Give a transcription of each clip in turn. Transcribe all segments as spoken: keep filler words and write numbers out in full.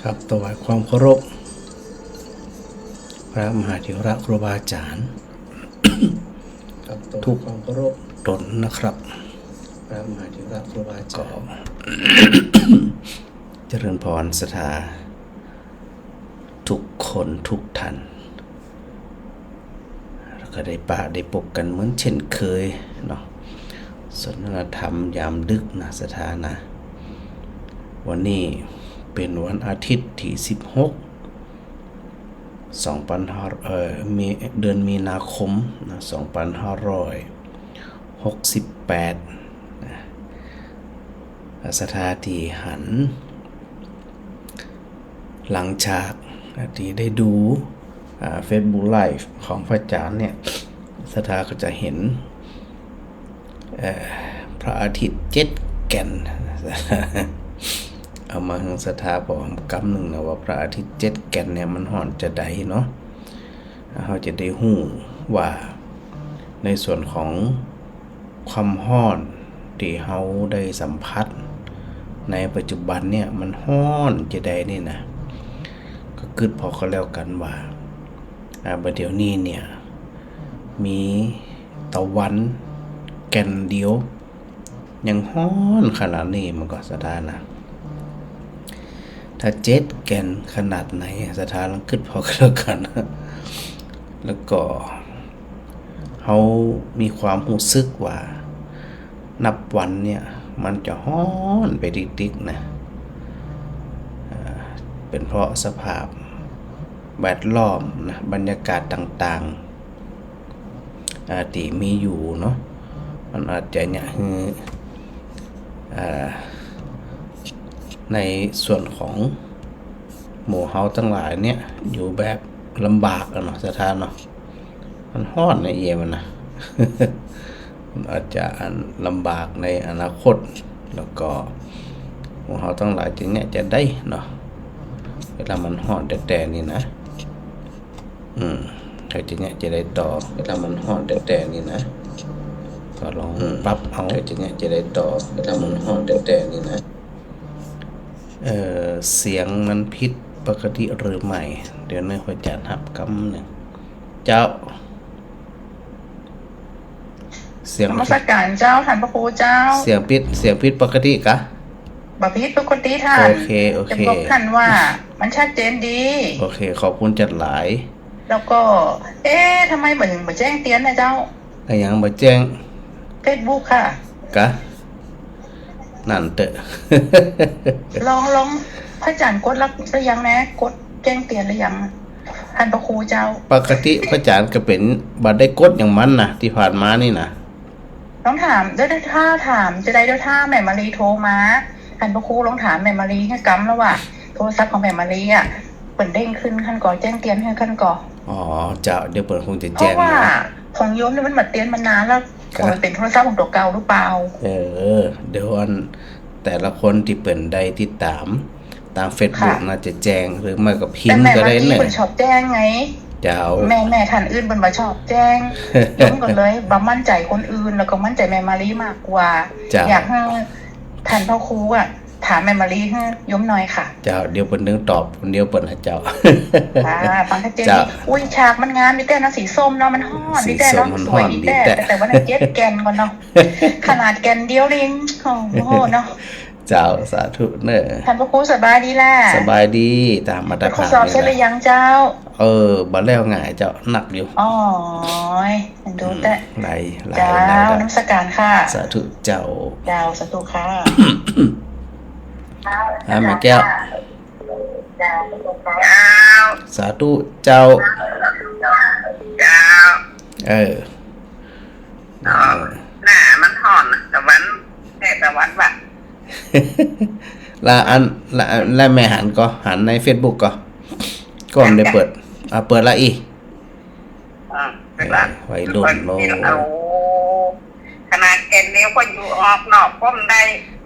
ครับ ถวายความเคารพ พระมหาเถระครูบาอาจารย์ ครับ ถวายความเคารพ ทุกต๋นนะครับ พระมหาเถระครูบาอาจารย์ ก็ เจริญพรศรัทธา ทุกคนทุกท่าน แล้วก็ได้ปะได้ปบกั๋นเหมือนเช่นเคยเนาะ สนทนาธรรมยามดึกนะศรัทธานะ วันนี้เป๋นวันอาทิตย์ตี้สิบหก สองปันห้า เอ่อ มี เดือนมีนาคมนะ สองปันห้าร้อยหกสิบแปด นะ ศรัทธาตี้หัน หลังจากตี้ได้ดู อ่า เฟซบุ๊กไลฟ์ของพระอาจารย์เนี่ย ศรัทธาก็จะหัน เอ่อ พระอาทิตย์เจ็ดแก่น เอามาหื้อศรัทธาผ่อหำกำนึ่งนะ ว่าพระอาทิตย์เจ็ดแก่นเนี่ยมันฮ้อนจาใดเนาะ เฮาจะได้ฮู้ว่าในส่วนของความฮ้อนตี้เฮาได้สัมผัสในปัจจุบันเนี่ยมันฮ้อนจาใดนี่นะ ก็กึ๊ดผ่อก็แล้วกั๋นว่า อ่า บ่าเดี่ยวนี้เนี่ย มีตะวันแก่นเดียว ยังฮ้อนขนาดนี้มันก็ศรัทธานะ ถ้าเจ็ดแก่นขนาดไหน ศรัทธาลองกึ๊ดผ่อก็แล้วกั๋น แล้วก็เฮามีความฮู้สึกว่า นับวันเนี่ยมันจะฮ้อนไปติ๊กๆ นะ อ่า เป๋นเพราะสภาพแวดล้อมนะ บรรยากาศต่างๆ อ่า ตี้มีอยู่เนาะ มันอาจจะเยียะหื้อ อ่า ในส่วนของหมู่เฮาตังหลายเนี่ย อยู่แบบลำบากอะเนาะ ศรัทธาเนาะ มันฮ้อนในเยียะมันนะ มันอาจจะอันลำบากในอนาคต แล้วก็หมู่เฮาตังหลายจะเยียะจาใดเนาะ เวลามันฮ้อนแต๊ๆ นี่นะ อืม เฮาจะเยียะจาใดต่อ เวลามันฮ้อนแต๊ๆ นี่นะ ก็ลอง อืม ปรับเอา เฮาจะเยียะจาใดต่อ เวลามันฮ้อนแต๊ๆ นี่นะ เอ่อ เสียงมันผิดปกติหรือไม่ เดี๋ยวนะ ขออาจ๋ารย์หับกำนึ่ง เจ้า เสียง นมัสก๋านเจ้า ท่านพระครูเจ้า เสียงผิด เสียงผิดปกติกา บ่ผิดปกติท่าน โอเค โอเค จะบอกท่านว่ามันชัดเจนดี โอเค ขอบคุณจัดหลาย แล้วก็ เอ๊ะ ทำไมบ่ บ่แจ้งเตือนนะเจ้า อะหยังบ่แจ้ง เฟซบุ๊กค่ะ กา นั่นเต๊อะ ลอง ลอง พระอาจ๋ารย์กดแล้วหรือยังนะ กดแจ้งเตือนหรือยัง ท่านพระครูเจ้า ปกติพระอาจ๋ารย์ก็เป๋น บ่ได้กดหยังมันนะ ตี้ผ่านมานี่นะ ลองถาม เดี๋ยวถ้าถามจาใด เดี๋ยวถ้าแม่มาลีโทรมา ท่านพระครูลองถามแม่มาลีหื้อกำแล้วว่า โทรศัพท์ของแม่มาลีอะ เปิ้นเด้งขึ้นหั้นก่อ แจ้งเตือนหื้อหั้นก่อ อ๋อ เจ้า เดี๋ยวเปิ้นคงจะแจ้ง เพราะว่า เนาะ ของโยมเนี่ยมันบ่เตือนมานานแล้ว ครับ มันเป๋นโทรศัพท์ของตั๋วเก่าหรือเปล่า เออ เดี๋ยวอัน แต่ละคนตี้เปิ้นได้ติดต๋าม ต๋ามเฟซบุ๊ก ค่ะ น่าจะแจ้ง หรือไม่ก็พิมพ์ก็ได้เนาะ แต่แม่มาลีเปิ้นชอบแจ้งไง เจ้า แม่ แม่ท่านอื่นเปิ้นบ่ชอบแจ้ง โยมก็เลยบ่มั่นใจ๋คนอื่น แล้วก็มั่นใจ๋แม่มาลีมากกว่า เจ้า อยากหื้อท่านพระครูอะ ถามแม่มาลีหื้อโยมหน่อยค่ะ เจ้า เดี๋ยวเปิ้นนึ่งตอบคนเดียวเปิ้นละเจ้า ค่ะ ฟังชัดเจน เจ้า ดี อุ๊ย ฉากมันงามดีแต๊เนาะ สีส้มเนาะ มันฮ้อนดีแต๊เนาะ สีส้มมันฮ้อนดีแต๊ สวยดีแต๊ แต่ว่ามันเจ็ดแก่นก่อนเนาะ ขนาดแก่นเดียวเอง โอ้โห เนาะ เจ้า สาธุเน่อ ท่านพระครูสบายดีแล สบายดี ต๋ามมาตรฐาน ท่านพระครูสอบเสร็จหรือยังเจ้า เออ บ่แล้วไงเจ้า หนักอยู่ อ๋อ ดูแต๊ อืม หลาย หลาย เจ้า หลาย นมัสก๋านค่ะ สาธุเจ้า เจ้า สาธุค่ะ อ่า แม่แก้ว เจ้า สาธุเจ้า เจ้า เออ อ๋อ หน้ามันฮ้อนนะ ตะวัน แต๊ตะวันว่ะ ละอัน ละอัน ละแม่หันก่อ หันในเฟซบุ๊กก่อ ก่อนได้เปิด อ่ะ เปิดละอี้ อ่า เปิดละ วัยรุ่นโลก เปิดละ โอ้ ขนาดแก่นเดียวก็อยู่ออกนอกก็บ่ได้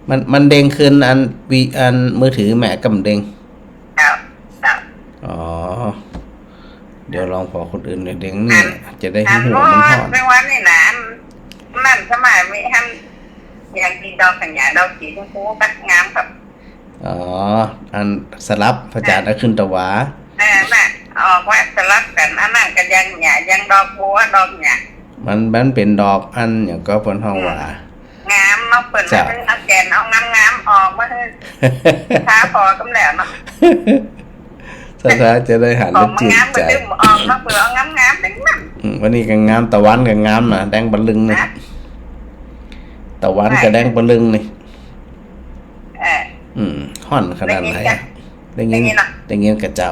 มัน มันเด้งขึ้นอันวิ อันมือถือแม่ก็บ่เด้ง ครับ ครับ อ๋อ เดี๋ยวลองผ่อคนอื่นหน่อยเด้งนี่ อัน จะได้ฮู้ว่ามันฮ้อน อันว่า แม่วันนี่นะ อันนั่นสมัยมีอัน อย่างกิ๋นดอกกัญญา ดอกสีชมพูก็งามครับ อ๋อ อันสลับ พระอาจ๋ารย์ อ่ะ เอาขึ้นตะหวา เออ น่ะ ออกมาสลับกั๋น อันนั้นก็ยังเนี่ย ยังดอกบัว ดอกเนี่ย มัน มันเป๋นดอกอันหยังก่อ เปิ้นฮ้องว่า อืม งามเนาะ เปิ้น เจ้า เอาแก่น เอางามๆ ออกมาหื้อ ท้าพอกั๋นแล้วเนาะ ศรัทธาจะได้หัน ออกมา แล้วจืด งาม ใจ๋ ก็ดึงออกมา เปื้อเอางามๆ เป๋นมัน อืม วันนี้ก็งาม ตะวันก็งามนะ แดงปะลึงนี่ ฮะ ตะวันก็ ใช่ แดงปะลึงนี่ เออ อืม ฮ้อนขนาดไหน ได้ยินกะ ได้ยิน ได้ยินเนาะ ได้ยินกะเจ้า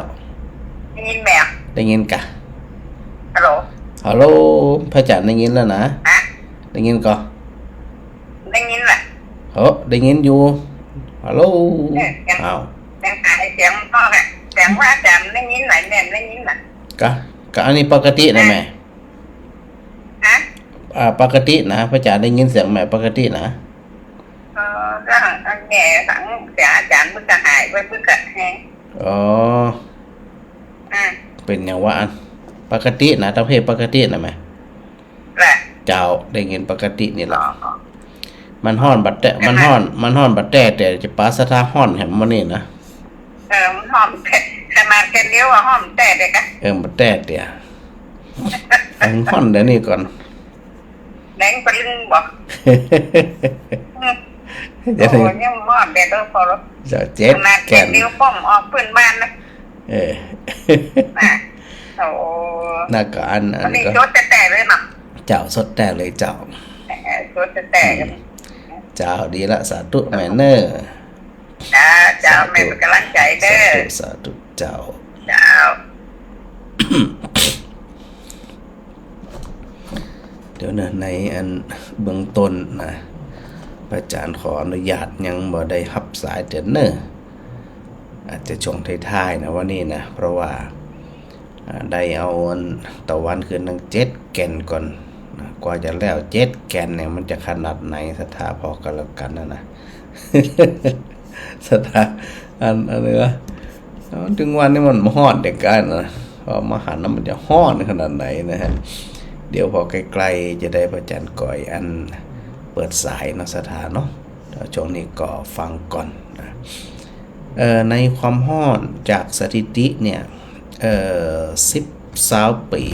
ได้ยินแหม ได้ยินกะ ฮัลโหล ฮัลโหล พระอาจ๋ารย์ได้ยินแล้วนะ ฮะ ได้ยินก่อ ได้ยินแหละ โอ้ ได้ยินอยู่ ฮัลโหล เออ ยัง อ้าว ยังหาเสียงพ่อแหละ เสียงพระอาจ๋ารย์ได้ยินไหม แม่นได้ยินไหม กะ กะอันนี้ปกตินะแม่ ฮะ อ่า ปกตินะ พระอาจ๋ารย์ได้ยินเสียงแม่ปกตินะ เออ ก็อันแม่ฟังเสียงอาจ๋ารย์เปิ้นก็หายไป เปิ้นก็แฮง อ๋อ อืม เป๋นอย่างว่าอัน ปกตินะ ตะเพปกตินะแม่ แหละ เจ้า ได้ยินปกตินี่แหละ อ๋อ มันฮ้อนบ่แต๊ มันฮ้อน มันฮ้อนบ่แต๊ แต่จะปาศรัทธาฮ้อนแหมมื้อนี้นะ เออ มันฮ้อนแต๊ ขนาดแก่นเดียวอะฮ้อนแต๊เลยกะ เออ บ่แต๊เตีย มันฮ้อนเดี๋ยวนี้ก่อน แดงปะลึงบ่ อืม เดี๋ยวนี้ โอ้ ยังฮ้อนแต๊เด้อพอแล้ว เจ้า เจ็ด ขนาดแก่น แก่นเดียวป้องออกพื้นบ้านนะ เออ น่ะ โอ้ นั่นก็อัน อัน อันนี้ ก็ สดแต๊เลยเนาะ เจ้า สดแต๊เลยเจ้า เออ สดแต๊ อืม เจ้า ดีละ สาธุแม่เน้อ เจ้า เจ้า สาธุ แม่เป๋นก๋ำลังใจ๋เด้อ สาธุ สาธุ เจ้า เจ้า เดี๋ยวนะ ในอันเบื้องต้นนะ พระอาจ๋ารย์ขออนุญาตยังบ่ได้ฮับสายเตื้อเน้อ อาจจะช่วงท้ายๆ นะ วันนี้นะ เพราะว่า อ่า ได้เอาอันตะวันขึ้นตั้งเจ็ดแก่นก่อนนะ กว่าจะแล้วเจ็ดแก่นเนี่ย มันจะขนาดไหน ศรัทธาพอกันแล้วกันนะนะ ศรัทธา อัน อันนี้วะ ถึงวันนี้มันฮ้อนเดียวกันนะ พอมาหันแล้วมันจะฮ้อนขนาดไหนนะฮะ เดี๋ยวพอใกล้ๆ จะได้พระอาจ๋ารย์ก๋อยอันเปิดสายเนาะ ศรัทธาเนาะ เดี๋ยวช่วงนี้ก็ฟังก่อนนะ เอ่อ ในความฮ้อนจากสถิติเนี่ย เอ่อ สิบ ซาวปี๋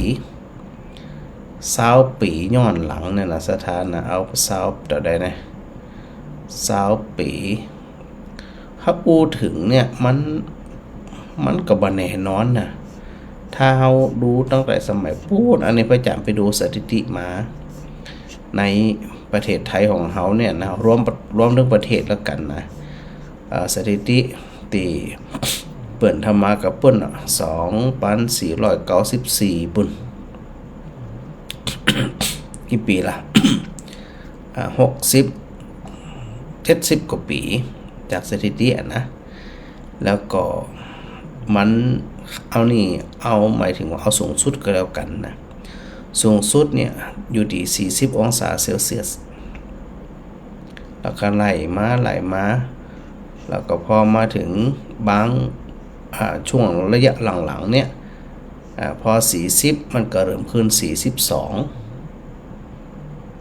ซาวปี๋ย้อนหลังเนี่ยนะ ศรัทธานะ เอาซาวเต้าใดนะ ซาวปี๋ ถ้าอู้เถิงเนี่ย มัน มันก็บ่แน่นอนนะ ถ้าเฮาดูตั้งแต่สมัยปู๊น อันนี้พระอาจ๋ารย์ไปดูสถิติมา ในประเทศไทยของเฮาเนี่ยนะ รวม รวมตึงประเทศแล้วกั๋นนะ เอ่อ สถิติตี้เปิ้นทำมากับเปิ้นน่ะ สองปันสี่ร้อยเก้าสิบสี่ ปู๊น กี่ปี๋ละ อ่า หกสิบ เจ็ดสิบกว่าปี๋ จากสถิติอะนะ แล้วก็มัน เอานี่ เอา หมายถึงว่าเอาสูงสุดก็แล้วกั๋นนะ สูงสุดเนี่ยอยู่ตี้ สี่สิบองศาเซลเซียส แล้วก็ไล่มา ไล่มา แล้วก็พอมาเถิงบาง อ่า ช่วงระยะหลังๆ เนี่ย อ่า พอ สี่สิบ มันก็เริ่มขึ้น สี่สิบสอง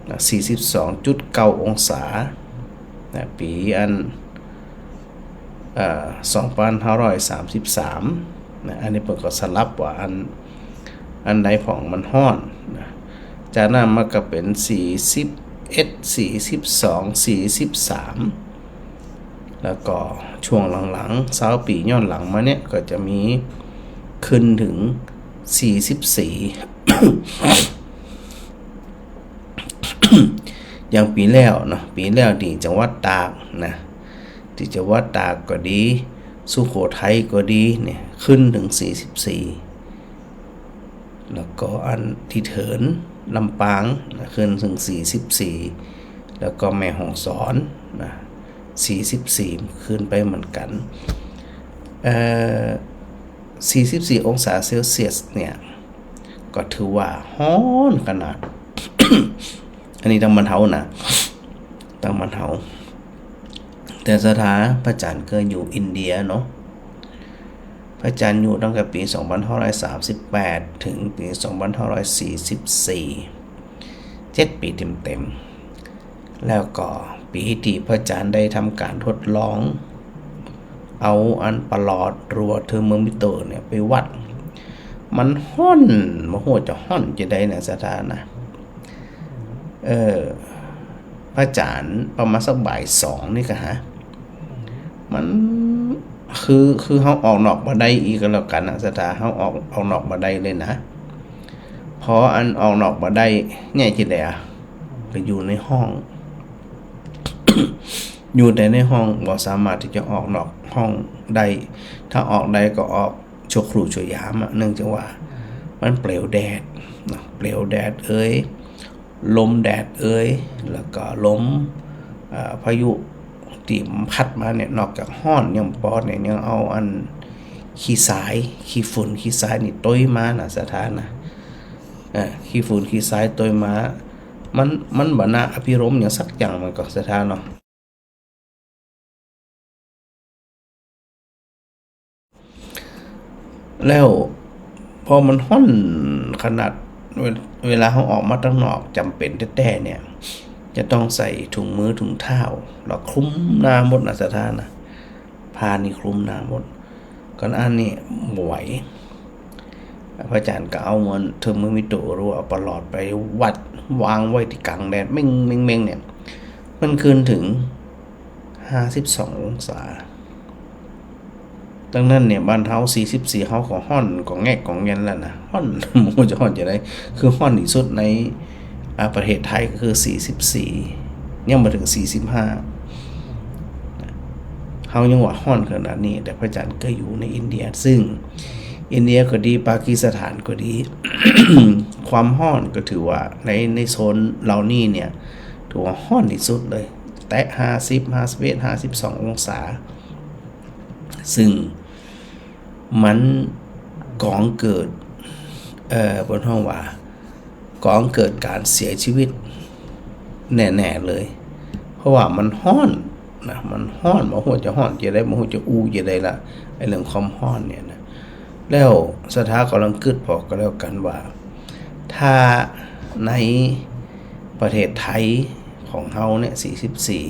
นะ สี่สิบสองจุดเก้าองศา นะ ปี๋อัน เอ่อ สองปันห้าร้อยสามสิบสาม นะ อันนี้เปิ้นก็สลับว่าอัน อันใดพ่องมันฮ้อนนะ จากนั้นมันก็เป๋น สี่สิบเอ็ด สี่สิบสอง สี่สิบสาม แล้วก็ช่วงหลังๆ ซาวปี๋ย้อนหลังมาเนี่ย ก็จะมีขึ้นเถิง สี่สิบสี่ อย่างปี๋แล้วเนาะ ปี๋แล้วตี้จังหวัดตากนะ ตี้จังหวัดตากก็ดี สุโขทัยก็ดีเนี่ย ขึ้นเถิง สี่สิบสี่ แล้วก็อันตี้เถิน ลำปางนะ ขึ้นเถิง สี่สิบสี่ แล้วก็แม่ฮ่องสอนนะ สี่สิบสี่ ขึ้นไปเหมือนกั๋น เอ่อ สี่สิบสี่องศาเซลเซียสเนี่ย ก็ถือว่าฮ้อนขนาด อันนี้ตางบ้านเฮานะ ตางบ้านเฮา แต่ศรัทธา พระอาจ๋ารย์เกยอยู่อินเดียเนาะ พระอาจ๋ารย์อยู่ตั้งแต่ปี๋สองปันห้าร้อยสามสิบแปด เถิงปี๋สองปันห้าร้อยสี่สิบสี่ เจ็ดปี๋เต็มๆ แล้วก็ปี๋ตี้พระอาจ๋ารย์ได้ทำก๋านทดลอง เอาอันประหลอดหรือว่าเทอร์โมมิเตอร์เนี่ยไปวัด มันฮ้อน บ่ฮู้จะฮ้อนจะใดนะศรัทธานะ เออ พระอาจารย์ประมาณสักบ่ายสองนี่ก็หา มัน คือ คือเฮาออกนอกบ่ได้อีกก็แล้วกั๋นนะศรัทธา เฮาออก ออกนอกบ่ได้เลยนะ พออันออกนอกบ่ได้เนี่ยจะใดอะ ก็อยู่ในห้อง อยู่แต่ในห้อง บ่สามารถตี้จะออกนอกห้องได้ ถ้าออกได้ก็ออกชั่วครู่ชั่วยามอะ เนื่องจากว่ามันเปลวแดดเนาะ เปลวแดดเอย ลมแดดเอย แล้วก็ลม เอ่อ พายุตี้มันพัดมาเนี่ย นอกจากฮ้อนยังบ่ปอเนี่ย ยังเอาอันขี้ทราย ขี้ฝุ่นขี้ทรายนี่ตวยมานะศรัทธานะ เอ่อ ขี้ฝุ่นขี้ทรายตวยมา มัน มันบ่น่าอภิรมย์หยังสักอย่าง มันก็ศรัทธาเนาะ แล้วพอมันฮ้อนขนาด เว- เวลาเฮาออกมาตังนอกจ๋ำเป๋นแต๊ๆ เนี่ย จะต้องใส่ถุงมือถุงเท้า แล้วคลุมหน้าหมดนะศรัทธานะ ผ้านี่คลุมหน้าหมด ก่อนอันนี้บ่ไหว พระอาจารย์ก็เอาเหมือนเทอร์โมมิเตอร์หรือว่าเอาประหลอดไปวัด วางไว้ตี้ก๋างแดด เม้งๆๆ เนี่ย มันขึ้นเถิงห้าสิบสององศา ดังนั้นเนี่ย บ้านเฮาสี่สิบสี่ เฮาก็ฮ้อน ก็แงกก็แงนแล้วนะ ฮ้อน บ่ฮู้จะฮ้อนจะใด คือฮ้อนตี้สุดใน อ่า ประเทศไทยก็คือสี่สิบสี่ ยังบ่เถิงสี่สิบห้า เฮายังว่าฮ้อนขนาดนี้ แต่พระอาจารย์ก็อยู่ในอินเดีย ซึ่งอินเดียก็ดี ปากีสถานก็ดี ความฮ้อนก็ถือว่าใน ในโซนเหล่านี้เนี่ย ถือว่าฮ้อนตี้สุดเลย แตะห้าสิบ ห้าสิบเอ็ด ห้าสิบสององศา ซึ่งมันก่อเกิด เอ่อ เปิ้นฮ้องว่า ก่อเกิดก๋านเสียชีวิตแน่ๆ เลย เพราะว่ามันฮ้อนนะ มันฮ้อน บ่ฮู้จะฮ้อนจะใด บ่ฮู้จะอู้จะใดละ ไอ้เรื่องความฮ้อนเนี่ยนะ แล้วศรัทธาก็ลองกึ๊ดผ่อก็แล้วกั๋นว่า ถ้าในประเทศไทยของเฮาเนี่ย สี่สิบสี่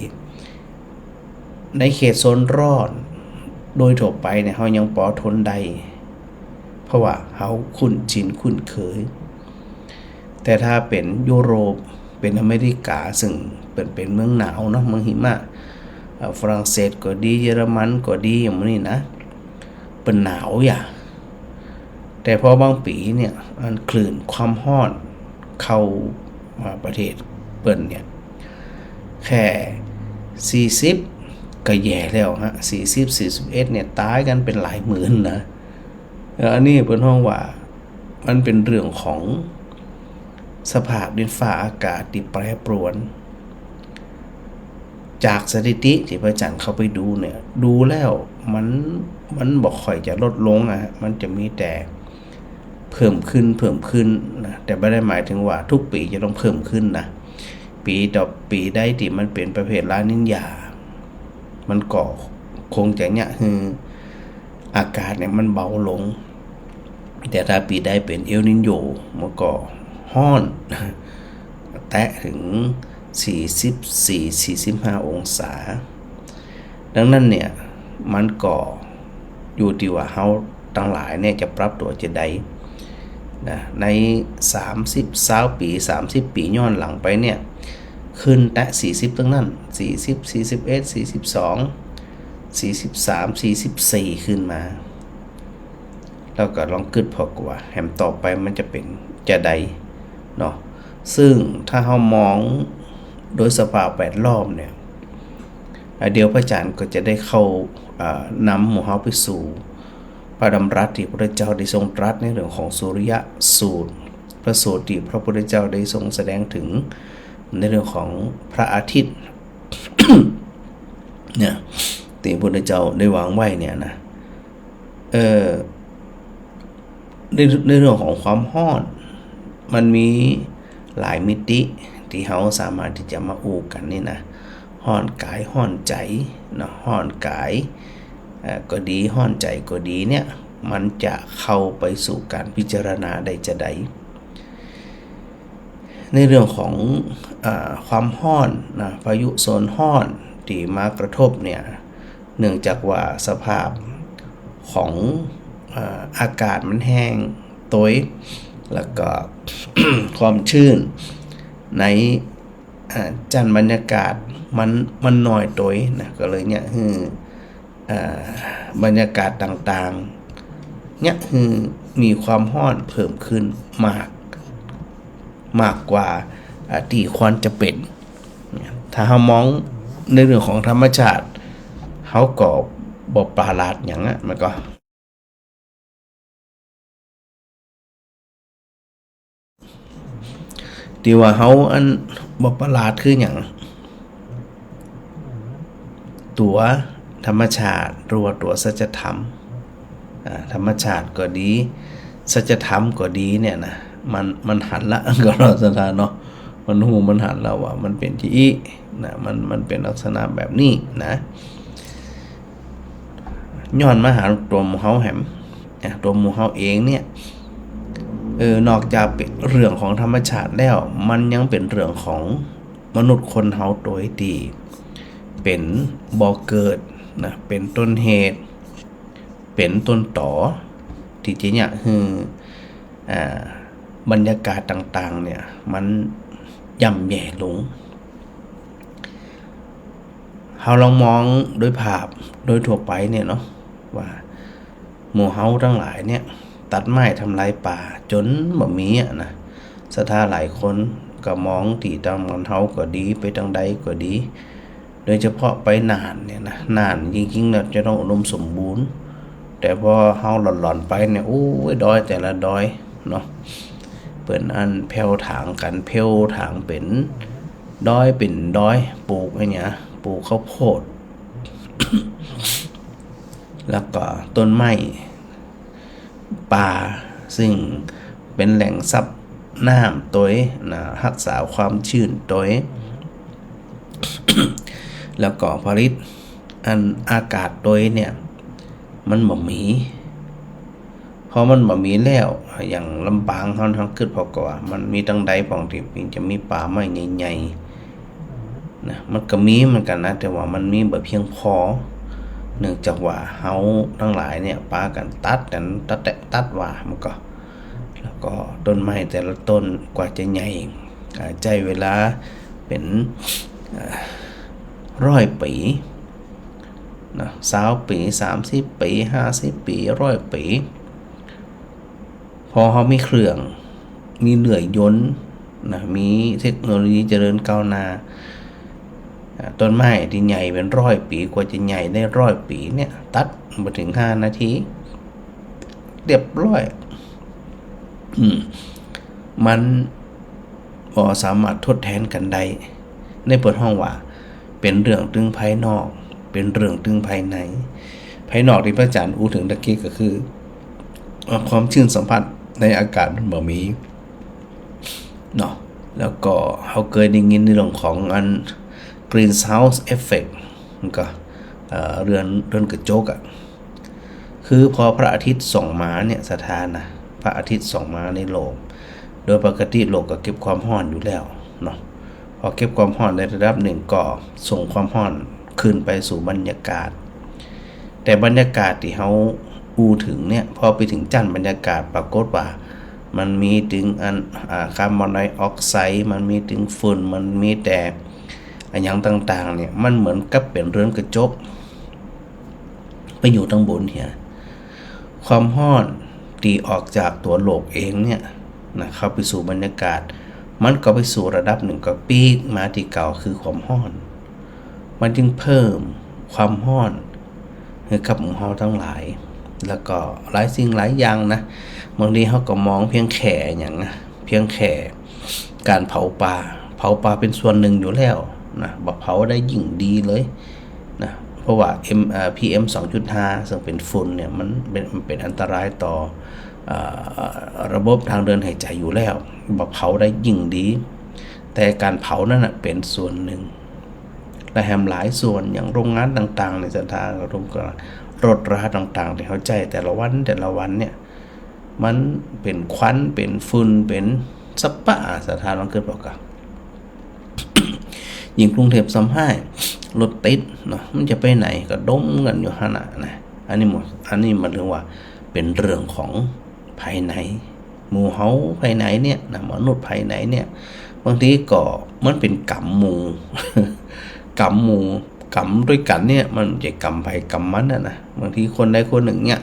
ในเขตโซนร้อน โดยทั่วไปเนี่ย เฮายังปอทนได้ เพราะว่าเฮาคุ้นชินคุ้นเคย แต่ถ้าเป๋นยุโรป เป๋นอเมริกา ซึ่งเปิ้นเป๋นเมืองหนาวเนาะ เมืองหิมะ เอ่อ ฝรั่งเศสก็ดี เยอรมันก็ดี อย่างนี้นะ เปิ้นหนาวอย่า แต่พอบางปี๋เนี่ย อันคลื่นความฮ้อนเข้ามาประเทศเปิ้นเนี่ย แค่สี่สิบก็แย่แล้วฮะ สี่สิบ สี่สิบเอ็ด เนี่ย ต๋ายกั๋นเป๋นหลายหมื่นนะ เอ่อ อันนี้เปิ้นฮ้องว่ามันเป๋นเรื่องของสภาพดินฟ้าอากาศตี้แปรปรวน จากสถิติตี้พระอาจารย์เข้าไปดูเนี่ย ดูแล้วมัน มันบ่ค่อยจะลดลงอะ มันจะมีแต่เพิ่มขึ้น เพิ่มขึ้นนะ แต่บ่ได้หมายเถิงว่าทุกปี๋จะต้องเพิ่มขึ้นนะ ปี๋ต่อปี๋ใดตี้มันเป๋นประเภทลานิญา มันก็คงจะเยียะหื้ออากาศเนี่ยมันเบาลง แต่ถ้าปี๋ใดเป๋นเอลนิโญ มันก็ฮ้อน แตะเถิงสี่สิบสี่ สี่สิบห้าองศา ดังนั้นเนี่ย มันก็อยู่ตี้ว่าเฮาตังหลายเนี่ยจะปรับตั๋วจะใดนะ ในสามสิบ ซาวปี๋ สามสิบปี๋ย้อนหลังไปเนี่ย ขึ้นแตะสี่สิบตังนั้น สี่สิบ สี่สิบเอ็ด สี่สิบสอง สี่สิบสาม สี่สิบสี่ ขึ้นมา แล้วก็ลองกึ๊ดผ่อว่าแหมต่อไปมันจะเป๋นจะใดเนาะ ซึ่งถ้าเฮามองโดยสภาพแวดล้อมเนี่ย อ่า เดี๋ยวพระอาจารย์ก็จะได้เข้า อ่า นำหมู่เฮาไปสู่พระดำรัสตี้พระพุทธเจ้าได้ทรงตรัสในเรื่องของสุริยสูตร พระสูตรตี้พระพุทธเจ้าได้ทรงแสดงเถิงในเรื่องของพระอาทิตย์ เนี่ย ตี้พระพุทธเจ้าได้วางไว้เนี่ยนะ เอ่อ ใน ในเรื่องของความฮ้อน มันมีหลายมิติตี้เฮาสามารถตี้จะมาอู้กั๋นนี่นะ ฮ้อนก๋ายฮ้อนใจ๋เนาะ ฮ้อนก๋าย เอ่อ ก็ดี ฮ้อนใจ๋ก็ดีเนี่ย มันจะเข้าไปสู่ก๋านพิจารณาได้จะใด ในเรื่องของ อ่า ความฮ้อนนะ พายุโซนฮ้อนตี้มากระทบเนี่ย เนื่องจากว่าสภาพของ อ่า อากาศมันแห้งตวย แล้วก็ ความชื้นใน อ่า จั้นบรรยากาศมัน มันน้อยตวยนะ ก็เลยเยียะหื้อ อ่า บรรยากาศต่างๆ เยียะหื้อมีความฮ้อนเพิ่มขึ้นมาก มากกว่า อ่า ตี้ควรจะเป๋น ถ้าเฮามองในเรื่องของธรรมชาติ เฮาก็บ่ประหลาดหยังอะ มันก็ ตี้ว่าเฮาอันบ่ประหลาดคือหยัง ตั๋วธรรมชาติหรือว่าตั๋วสัจธรรม อ่า ธรรมชาติก็ดี สัจธรรมก็ดีเนี่ยนะ มัน มันหันละ ก็ลักษณะเนาะ มันฮู้มันหันละว่ามันเป๋นจะอี้นะ มัน มันเป๋นลักษณะแบบนี้นะ ย้อนมาหาตั๋วหมู่เฮาแหม นะ ตั๋วหมู่เฮาเองเนี่ย เออ นอกจากเป๋นเรื่องของธรรมชาติแล้ว มันยังเป๋นเรื่องของมนุษย์คนเฮาตวยตี้เป๋นบ่อเกิดนะ เป๋นต้นเหตุ เป๋นต้นตอ ตี้จะเยียะหื้อ อ่า บรรยากาศต่างๆ เนี่ย มันย่ำแย่ลง เฮาลองมองโดยภาพโดยทั่วไปเนี่ยเนาะ ว่าหมู่เฮาตังหลายเนี่ย ตัดไม้ทำลายป่าจ๋นบ่มีอะนะ ศรัทธาหลายคนก็มองตี้ตางหม่อนเฮาก็ดี ไปตางใดก็ดี โดยเฉพาะไปน่านเนี่ยนะ น่านจริงๆ แล้วจะต้องอุดมสมบูรณ์ แต่พอเฮาหล่อนๆ ไปเนี่ย โอ้ย ดอยแต่ละดอยเนาะ เปิ้นอันแผ่วถางกั๋น แผ่วถางเป๋นดอยเป๋นดอย ปลูกอันเนี้ย ปลูกข้าวโพด แล้วก็ต้นไม้ ป่า ซึ่งเป๋นแหล่งซับน้ำตวยนะ ฮักษาความชื้นตวย แล้วก็ผลิตอันอากาศตวยเนี่ย มันบ่มี พอมันบ่มีแล้ว อย่างลำปางเฮา เฮากึ๊ดผ่อก่อ มันมีตางใดพ่องตี้จะมีป่าไม้ใหญ่ๆ นะ มันก็มีเหมือนกั๋นนะ แต่ว่ามันมีบ่เพียงพอ เนื่องจากว่าเฮาตังหลายเนี่ย ปากั๋นตัดกั๋น ตัดแต๊ตัดว่า มันก็ แล้วก็ต้นไม้แต่ละต้นกว่าจะใหญ่ อ่า ใจ๊เวลาเป๋น อ่า ร้อยปี๋ นะ ซาวปี๋ สามสิบปี๋ ห้าสิบปี๋ ร้อยปี๋ พอเฮามีเครื่อง มีเลื่อยยนต์นะ มีเทคโนโลยีเจริญก้าวหน้า อ่า ต้นไม้ตี้ใหญ่เป๋นร้อยปี๋ กว่าจะใหญ่ได้ร้อยปี๋เนี่ย ตัดบ่เถิงห้านาที เรียบร้อย อืม มันบ่สามารถทดแทนกั๋นได้ ในเปิ้นฮ้องว่า เป๋นเรื่องตึงภายนอก เป๋นเรื่องตึงภายใน ภายนอกตี้พระอาจารย์อู้เถิงตะกี้ก็คือ อ่า ความชื้นสัมผัสในอากาศมันบ่มีเนาะ แล้วก็เฮาเกยได้ยินในเรื่องของอัน greenhouse effect มันก็ เอ่อ เรือน เรือนกระจกอะ คือพอพระอาทิตย์ส่องมาเนี่ย ศรัทธานะ พระอาทิตย์ส่องมาในโลก โดยปกติโลกก็เก็บความฮ้อนอยู่แล้วเนาะ พอเก็บความฮ้อนได้ระดับหนึ่งก็ส่งความฮ้อนขึ้นไปสู่บรรยากาศ แต่บรรยากาศตี้เฮาอู้เถิงเนี่ย พอไปเถิงจั้นบรรยากาศ ปรากฏว่ามันมีเถิงอัน อ่า คาร์บอนไดออกไซด์ มันมีเถิงฝุ่น มันมีแต่อะหยังต่างๆ เนี่ย มันเหมือนกับเป๋นเรือนกระจก ไปอยู่ตังบนเหีย ความฮ้อนตี้ออกจากตั๋วโลกเองเนี่ยนะ เข้าไปสู่บรรยากาศ มันก็ไปสู่ระดับหนึ่งก็ปี๊ดมาตี้เก่า คือความฮ้อน มันจึงเพิ่มความฮ้อนหื้อกับหมู่เฮาตังหลาย แล้วก็หลายสิ่งหลายอย่างนะ บางทีเฮาก็มองเพียงแค่อะหยังนะ เพียงแค่ก๋านเผาป่า เผาป่าเป๋นส่วนหนึ่งอยู่แล้วนะ บ่เผาได้ยิ่งดีเลย นะ เพราะว่า เอ็ม เอ่อ พีเอ็ม สองจุดห้า ซึ่งเป๋นฝุ่นเนี่ย มันเป๋น มันเป๋นอันตรายต่อ เอ่อ ระบบทางเดินหายใจอยู่แล้ว บ่เผาได้ยิ่งดี แต่ก๋านเผานั้นน่ะเป๋นส่วนหนึ่ง และแหมหลายส่วน อย่างโรงงานต่างๆ เนี่ย ศรัทธาก็รู้ก็ รถราต่างๆ ตี้เฮาใจ๊แต่ละวัน แต่ละวันเนี่ย มันเป๋นควัน เป๋นฝุ่น เป๋นสะปะ ศรัทธาลองกึ๊ดผ่อก่อ ยิ่งกรุงเทพซ้ำฮ้าย รถติดเนาะ มันจะไปไหนก็ดมกั๋นอยู่หั้นน่ะนะ อันนี้หมด อันนี้มันเรียกว่าเป๋นเรื่องของภายใน หมู่เฮาภายในเนี่ยนะ มนุษย์ภายในเนี่ย บางทีก็มันเป๋นก๋รรมหมู่ ก๋รรมหมู่ ก๋รรมตวยกั๋นเนี่ย มันบ่ใจ้ก๋รรมใผก๋รรมมันน่ะนะ บางทีคนใดคนนึ่งเนี่ย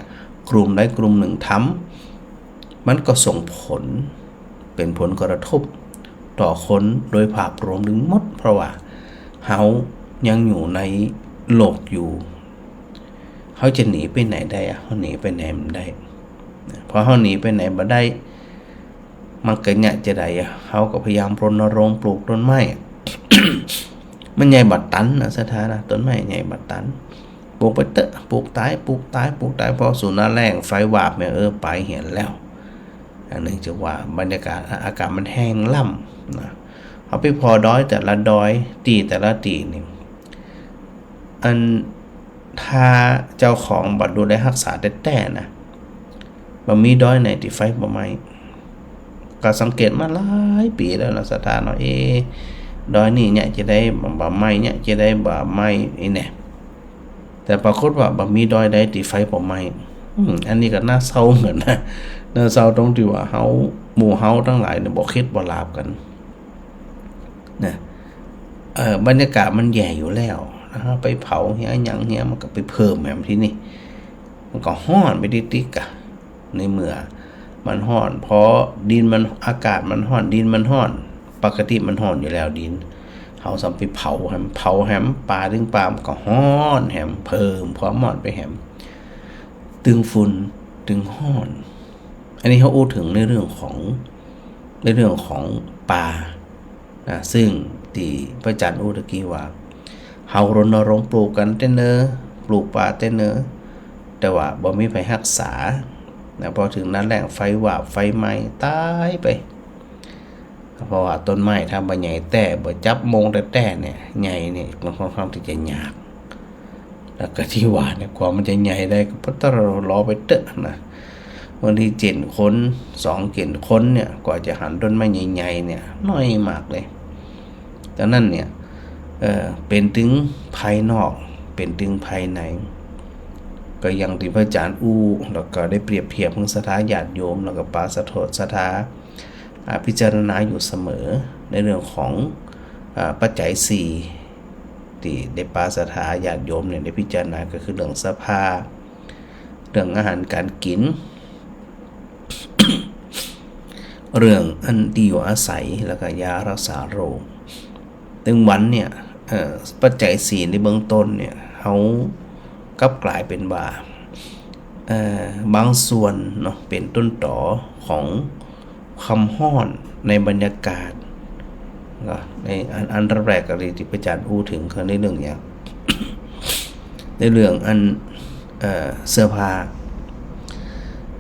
กลุ่มใดกลุ่มนึ่งทำ มันก็ส่งผล เป๋นผลกระทบต่อคนโดยภาพรวมตึงหมด เพราะว่าเฮายังอยู่ในโลกอยู่ เฮาจะหนีไปไหนได้อะ เฮาหนีไปไหนบ่ได้ พอเฮาหนีไปไหนบ่ได้ มันก็เยียะจาใดอะ เฮาก็พยายามรณรงค์ปลูกต้นไม้ มันใหญ่บ่ตันนะ ศรัทธานะ ต้นไม้ใหญ่บ่ตัน ปลูกไปเต๊อะ ปลูกต๋าย ปลูกต๋าย ปลูกต๋าย พอสุดหน้าแล้งไฟวาบเนี่ย เออ ไปเหียแล้ว อันนี้จะว่าบรรยากาศ อากาศมันแห้งล้ำนะ เฮาไปผ่อดอยแต่ละดอย ตี้แต่ละตี้นี่ อัน ถ้าเจ้าของบ่ดูแลฮักษาแต๊ๆ นะ บ่มีดอยไหนตี้ไฟบ่ไหม้ ก็สังเกตมาหลายปี๋แล้วนะ ศรัทธาเนาะ เอ๊ะ ดอยนี่เยียะจาใดบ่ บ่ไหม้ เยียะจาใดบ่ไหม้ อี้แหน่ แต่ปรากฏว่าบ่มีดอยใดตี้ไฟบ่ไหม้ อืม อันนี้ก็น่าเศร้าเหมือนกั๋นนะ น่าเศร้าตรงตี้ว่าเฮา หมู่เฮาตังหลายเนี่ย บ่เข็ดบ่หลาบกั๋นนะ เอ่อ บรรยากาศมันแย่อยู่แล้วนะ ไปเผาเหียหยังเหีย มันก็ไปเพิ่มแหมตี้นี่ มันก็ฮ้อนไปติ๊กๆ อะ ในเมื่อมันฮ้อน พอดินมัน อากาศมันฮ้อน ดินมันฮ้อน ปกติมันฮ้อนอยู่แล้วดิน เฮาซ้ำไปเผาแหม เผาแหม ป่าตึงป่า มันก็ฮ้อนแหม เพิ่มความฮ้อนไปแหม ตึงฝุ่น ตึงฮ้อน อันนี้เฮาอู้เถิงในเรื่องของ ในเรื่องของป่า นะ ซึ่งตี้พระอาจารย์อู้ตะกี้ว่า เฮารณรงค์ปลูกกั๋นแต๊เนอะ ปลูกป่าแต๊เนอะ แต่ว่าบ่มีใผฮักษา นะ พอเถิงหน้าแล้งไฟวาบไฟไหม้ต๋ายไป เพราะว่าต้นไม้ถ้าบ่ใหญ่แต๊ บ่จับโมงแต๊ๆ เนี่ย ใหญ่เนี่ย มันค่อนข้างตี้จะยาก แล้วก็ตี้ว่าเนี่ย กว่ามันจะใหญ่ได้ก็ปะตะรอไปเต๊อะนะ บางทีเจ็ดคน สองเจ็ดคนเนี่ย กว่าจะหันต้นไม้ใหญ่ๆ เนี่ย น้อยมากเลย ดังนั้นเนี่ย เอ่อ เป๋นตึงภายนอก เป๋นตึงภายใน ก็อย่างตี้พระอาจารย์อู้ แล้วก็ได้เปรียบเทียบเถิงศรัทธาญาติโยม แล้วก็ปาสะทดศรัทธา อ่า พิจารณาอยู่เสมอ ในเรื่องของ อ่า ปัจจัยสี่ ตี้ได้ปาศรัทธาญาติโยมเนี่ยได้พิจารณา ก็คือเรื่องสภา เรื่องอาหารก๋านกิ๋น เรื่องอันตี้อยู่อาศัย แล้วก็ยารักษาโรค ตึงวันเนี่ย เอ่อ ปัจจัยสี่ในเบื้องต้นเนี่ย เฮากลับก๋ายเป๋นว่า เอ่อ บางส่วนเนาะ เป๋นต้นตอของความฮ้อนในบรรยากาศ ก็ในอัน อันดับแรกก็เลยตี้พระอาจารย์อู้เถิง คือในเรื่องหยัง ในเรื่องอัน เอ่อ เสื้อผ้า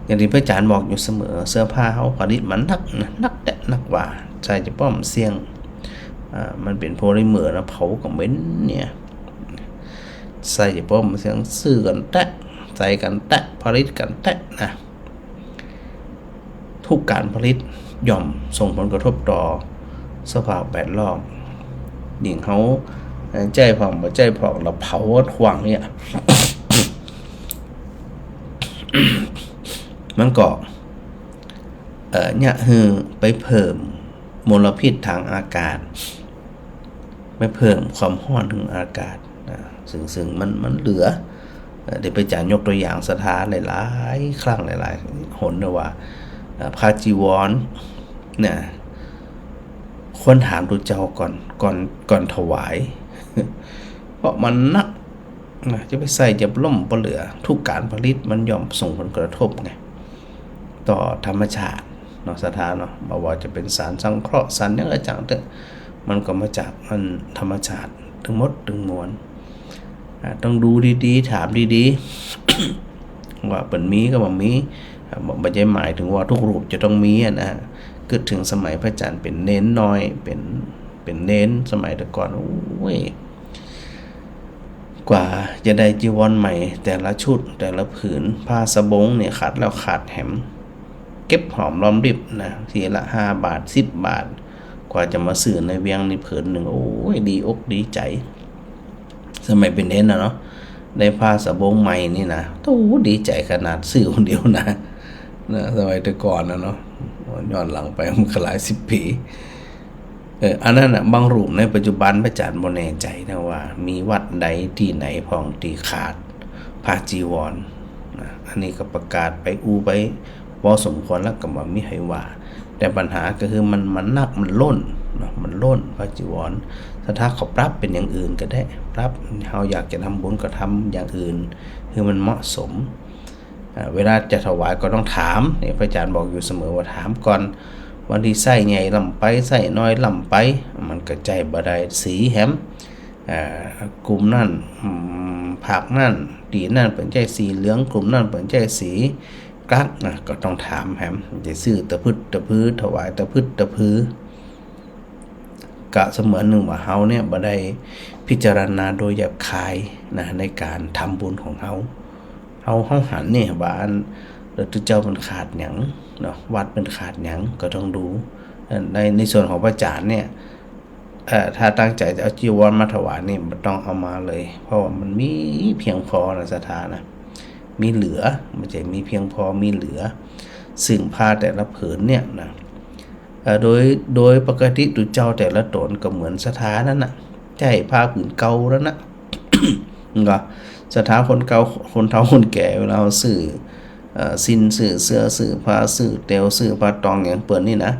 อย่างตี้พระอาจารย์บอกอยู่เสมอ เสื้อผ้าเฮาผลิตมานักนะ นักแต๊นักว่า ใส่จะป้อมเสี้ยง อ่า มันเป๋นโพลิเมอร์นะ เผาก็เหม็นเนี่ย ใส่จะป้อมเสี้ยง ซื้อกั๋นแต๊ ใส่กั๋นแต๊ ผลิตกั๋นแต๊นะ ทุกก๋านผลิตย่อมส่งผลกระทบต่อสภาพแวดล้อม ยิ่งเฮา เอ่อ ใจ๊พ่องบ่ใจ๊พ่อง แล้วเผาขว้างเนี่ย มันก็ เอ่อ เยียะหื้อไปเพิ่มมลพิษตางอากาศ ไปเพิ่มความฮ้อนตางอากาศนะ ซึ่ง ซึ่งมัน มันเหลือ เอ่อ ตี้พระอาจารย์ยกตั๋วอย่างศรัทธาหลายๆ ครั้งหลายๆ หนนะว่า เอ่อ ผ้าจีวรเนี่ย ควรถามตุ๊เจ้าก่อน ก่อน ก่อนถวาย เพราะมันนักนะ จะไปใส่จะล้มบ่เหลือ ทุกก๋านผลิตมันย่อมส่งผลกระทบไง ต่อธรรมชาติเนาะ ศรัทธาเนาะ บ่ว่าจะเป๋นสารสังเคราะห์ สารหยังก็จ้างเต๊อะ มันก็มาจากอันธรรมชาติตึงหมดตึงมวล อ่า ต้องดูดีๆ ถามดีๆ ว่าเปิ้นมีก็บ่มี อ่า บ่ บ่ใจ้หมายเถิงว่าทุกรูปจะต้องมีอะนะ กึ๊ดเถิงสมัยพระอาจารย์เป๋นเณรน้อย เป๋น เป๋นเณรสมัยแต่ก่อน โอ้ย กว่าจะได้จีวรใหม่แต่ละชุดแต่ละผืน ผ้าสบงเนี่ยขาดแล้วขาดแหม เก็บหอมรอมริบนะ ทีละห้าบาท สิบบาท กว่าจะมาซื้อในเวียงนี่ผืนนึ่ง โอ้ย ดีอกดีใจ๋ สมัยเป๋นเณรน่ะเนาะ ได้ผ้าสะบงใหม่นี่นะ โอ้โห ดีใจ๋ขนาด ซื้อคนเดียวนะ นะ สมัยแต่ก่อนน่ะเนาะ ย้อนหลังไปมันก็หลายสิบปี๋ เออ อันนั้นน่ะ บางรูปในปัจจุบันพระอาจารย์บ่แน่ใจ๋นะว่า มีวัดใดตี้ไหนพ่องตี้ขาดผ้าจีวรนะ อันนี้ก็ประกาศไปอู้ไป พอสมควรแล้วก็บ่มีใผว่า แต่ปัญหาก็คือมัน มันนัก มันล้นเนาะ มันล้นผ้าจีวร ศรัทธาขอปรับเป๋นอย่างอื่นก็ได้ ปรับ เฮาอยากจะทำบุญก็ทำอย่างอื่น หื้อมันเหมาะสม อ่า เวลาจะถวายก็ต้องถาม นี่พระอาจารย์บอกอยู่เสมอว่าถามก่อน บางทีใส้ใหญ่ล้ำไป ใส้น้อยล้ำไป มันก็ใจ๊บ่ได้สีแหม อ่า กลุ่มนั้น อืม ภาคนั้น ตี้นั้นเปิ้นใจ๊สีเหลือง กลุ่มนั้นเปิ้นใจ๊สีกรักนะ ก็ต้องถามแหม จะซื้อตะพึดตะพือ ถวายตะพึดตะพือ ก็เสมือนหนึ่งว่าเฮาเนี่ยบ่ได้พิจารณาโดยหยาบคายนะ ในก๋านทำบุญของเฮา เฮา เฮาหันเนี่ยว่าอัน เออ ตุ๊เจ้าเปิ้นขาดหยังเนาะ วัดเปิ้นขาดหยัง ก็ต้องดู เอ่อ ใน ในส่วนของพระอาจารย์เนี่ย เอ่อ ถ้าตั้งใจ๋จะเอาจีวรมาถวายนี่ บ่ต้องเอามาเลย เพราะว่ามันมีเพียงพอนะ ศรัทธานะ มีเหลือ บ่ใจ้มีเพียงพอ มีเหลือ ซึ่งผ้าแต่ละผืนเนี่ยนะ เอ่อ โดย โดยปกติตุ๊เจ้าแต่ละต๋นก็เหมือนศรัทธานั่นน่ะ ใจ๊ผ้าผืนเก่านั่นน่ะ ก็ศรัทธาคนเก่า คนเฒ่าคนแก่ เวลาเฮาซื้อ เอ่อ สิ้น ซื้อเสื้อ ซื้อผ้า ซื้อเตียว ซื้อผ้าตองอย่างเปิ้นนี่นะ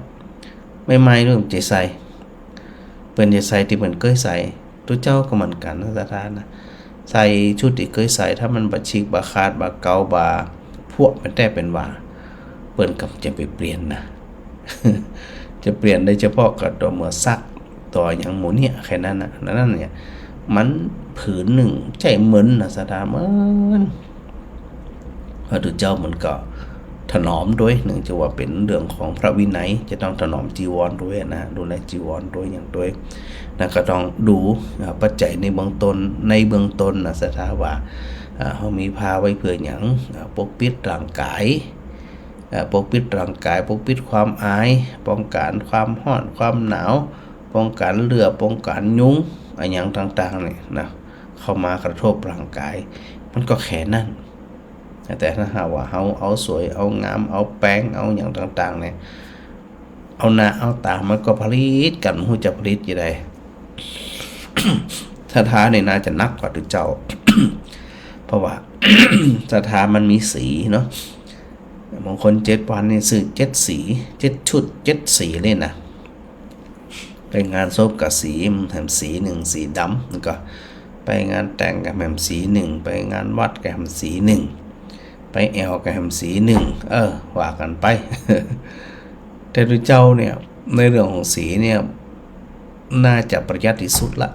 ใหม่ๆ เปิ้นจะใส่ เปิ้นจะใส่ตี้เปิ้นเกยใส่ ตุ๊เจ้าก็เหมือนกั๋นนะ ศรัทธานะ ใส่ชุดตี้เกยใส่ ถ้ามันบ่ฉีก บ่ขาด บ่เก่า บ่ผุแป้นแต๊แป้นว่า เปิ้นก็จะไปเปลี่ยนนะ จะเปลี่ยนได้เฉพาะก็ต่อเมื่อซัก ต่ออย่างหมู่เนี่ย แค่นั้นน่ะ นั้นเนี่ย มันผืนนึ่งใจ๊เมินนะ ศรัทธา เมิน พระตุ๊เจ้ามันก็ถนอมตวย เนื่องจากว่าเป๋นเรื่องของพระวินัย จะต้องถนอมจีวรตวยนะ ดูแลจีวรตวยอย่างตวยนะ ก็ต้องดู อ่า ปัจจัยในเบื้องต้น ในเบื้องต้นนะ ศรัทธาว่า อ่า เฮามีผ้าไว้เปื้อหยัง อ่า ปกปิดร่างก๋าย อ่า ปกปิดร่างก๋าย ปกปิดความอาย ป้องกั๋นความฮ้อน ความหนาว ป้องกั๋นเลื่อ ป้องกั๋นยุง อะหยังต่างๆ นี่นะ เข้ามากระทบร่างก๋าย มันก็แค่นั้น แต่ถ้าหากว่าเฮาเอาสวย เอางาม เอาแป๋ง เอาหยังต่างๆ เนี่ย เอาหน้า เอาต๋า มันก็ผลิตกั๋น บ่ฮู้จะผลิตจะใด ศรัทธาเนี่ยน่าจะหนักกว่าตุ๊เจ้า เพราะว่า ศรัทธามันมีสีเนาะ บางคนเจ็ดวันนี่ซื้อเจ็ดสี เจ็ดชุด เจ็ดสีเลยนะ ไปงานศพก็สี แหมสีนึ่ง สีดำ แล้วก็ไปงานแต่งก็แหมสีนึ่ง ไปงานวัดก็แหมสีนึ่ง ไปแอ่วก็แหมสีนึ่ง เออ ว่ากั๋นไป แต่ตุ๊เจ้าเนี่ย ในเรื่องของสีเนี่ย น่าจะประหยัดตี้สุดละ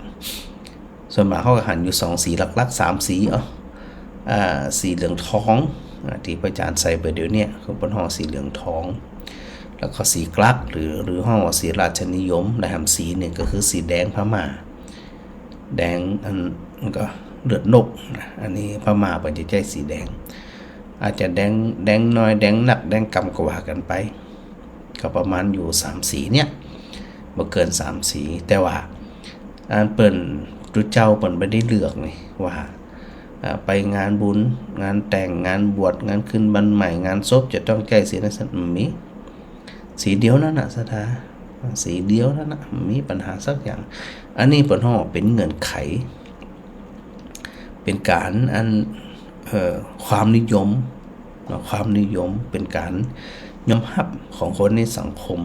ส่วนมากเขาก็หันอยู่สองสีหลักๆ สามสี เอ้า อ่า สีเหลืองทอง อ่า ตี้พระอาจารย์ใส่ไปเดี๋ยวเนี้ย คือเปิ้นฮ้องสีเหลืองทอง แล้วก็สีกลัก หรือ หรือฮ้องว่าสีราชนิยม และแหมสีนึ่งก็คือสีแดงพม่า แดงอัน ก็เลือดนกนะ อันนี้พม่าเปิ้นจะใจ๊สีแดง อาจจะแดง แดงน้อย แดงนัก แดงกำก็ว่ากั๋นไป ก็ประมาณอยู่สามสีเนี่ย บ่เกินสามสี แต่ว่า อันเปิ้น ตุ๊เจ้าเปิ้นบ่ได้เลือกนี่ว่า อ่า ไปงานบุญ งานแต่ง งานบวช งานขึ้นบ้านใหม่ งานศพ จะต้องใจ๊สีนั้น บ่มี สีเดียวนั้นน่ะ ศรัทธา สีเดียวนั้นน่ะ บ่มีปัญหาสักอย่าง อันนี้เปิ้นฮ้องเป๋นเงื่อนไข เป๋นก๋านอัน เอ่อ ความนิยมเนาะ ความนิยม เป๋นก๋านยอมฮับของคนในสังคม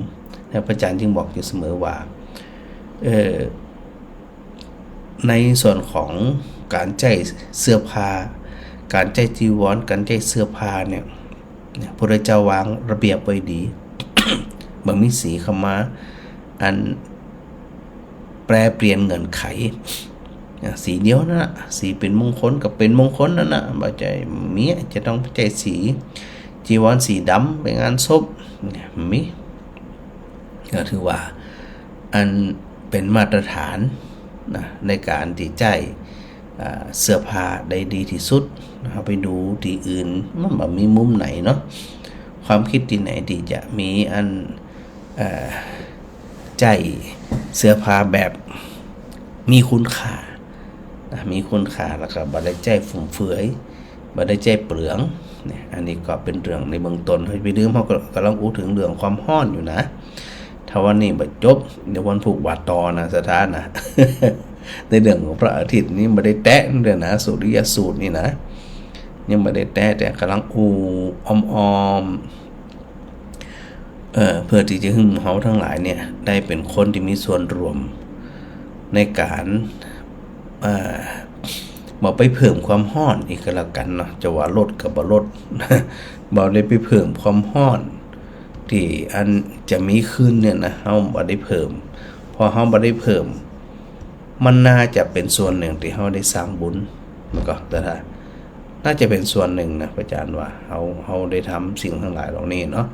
แล้วพระอาจารย์จึงบอกอยู่เสมอว่า เอ่อ ในส่วนของก๋านใจ๊เสื้อผ้า ก๋านใจ๊จีวร ก๋านใจ๊เสื้อผ้าเนี่ย เนี่ย พระพุทธเจ้าวางระเบียบไว้ดี บ่มีสีเข้ามา อัน แปรเปลี่ยนเงื่อนไข อ่ะ สีเดียวนั่นน่ะ สีเป๋นมงคลก็เป๋นมงคลนั่นน่ะ บ่ใจ้มี จะต้องใจ๊สีจีวรสีดำไปงานศพ เนี่ย บ่มี ก็ถือว่า อันเป๋นมาตรฐานนะ ในก๋านตี้ใจ๊ อ่า เสื้อผ้าได้ดีตี้สุด เฮาไปดูตี้อื่น มันบ่มีมุมไหนเนาะ ความคิดตี้ไหนตี้จะมีอัน เอ่อ ใจ๊เสื้อผ้าแบบมีคุณค่า นะ มีคุณค่า แล้วก็บ่ได้ใจ๊ฟุ่มเฟือย บ่ได้ใจ๊เปลือง เนี่ย อันนี้ก็เป๋นเรื่องในเบื้องต้น เฮาไปลืม เฮาก็ก่ำลังอู้เถิงเรื่องความฮ้อนอยู่นะ ถ้าวันนี้บ่จบ เดี๋ยววันพูกว่าต่อนะ ศรัทธานะ ในเรื่องของพระอาทิตย์นี่บ่ได้แตะเลยนะ สุริยสูตรนี่นะ ยังบ่ได้แตะ แต่ก่ำลังอู้อ้อมๆ เอ่อ เปื้อตี้จะหื้อเฮาตังหลายเนี่ย ได้เป๋นคนตี้มีส่วนร่วมในก๋าน เอ่อ บ่ไปเพิ่มความฮ้อนอีกก็แล้วกั๋นเนาะ จะว่าลดก็บ่ลด บ่ได้ไปเพิ่มความฮ้อนตี้อันจะมีขึ้นเนี่ยนะ เฮาบ่ได้เพิ่ม พอเฮาบ่ได้เพิ่ม มันน่าจะเป๋นส่วนนึ่งตี้เฮาได้สร้างบุญ มันก็ แต่ถ้า น่าจะเป๋นส่วนนึ่งนะ พระอาจารย์ว่า เฮา เฮาได้ทำสิ่งตังหลายเหล่านี้เนาะ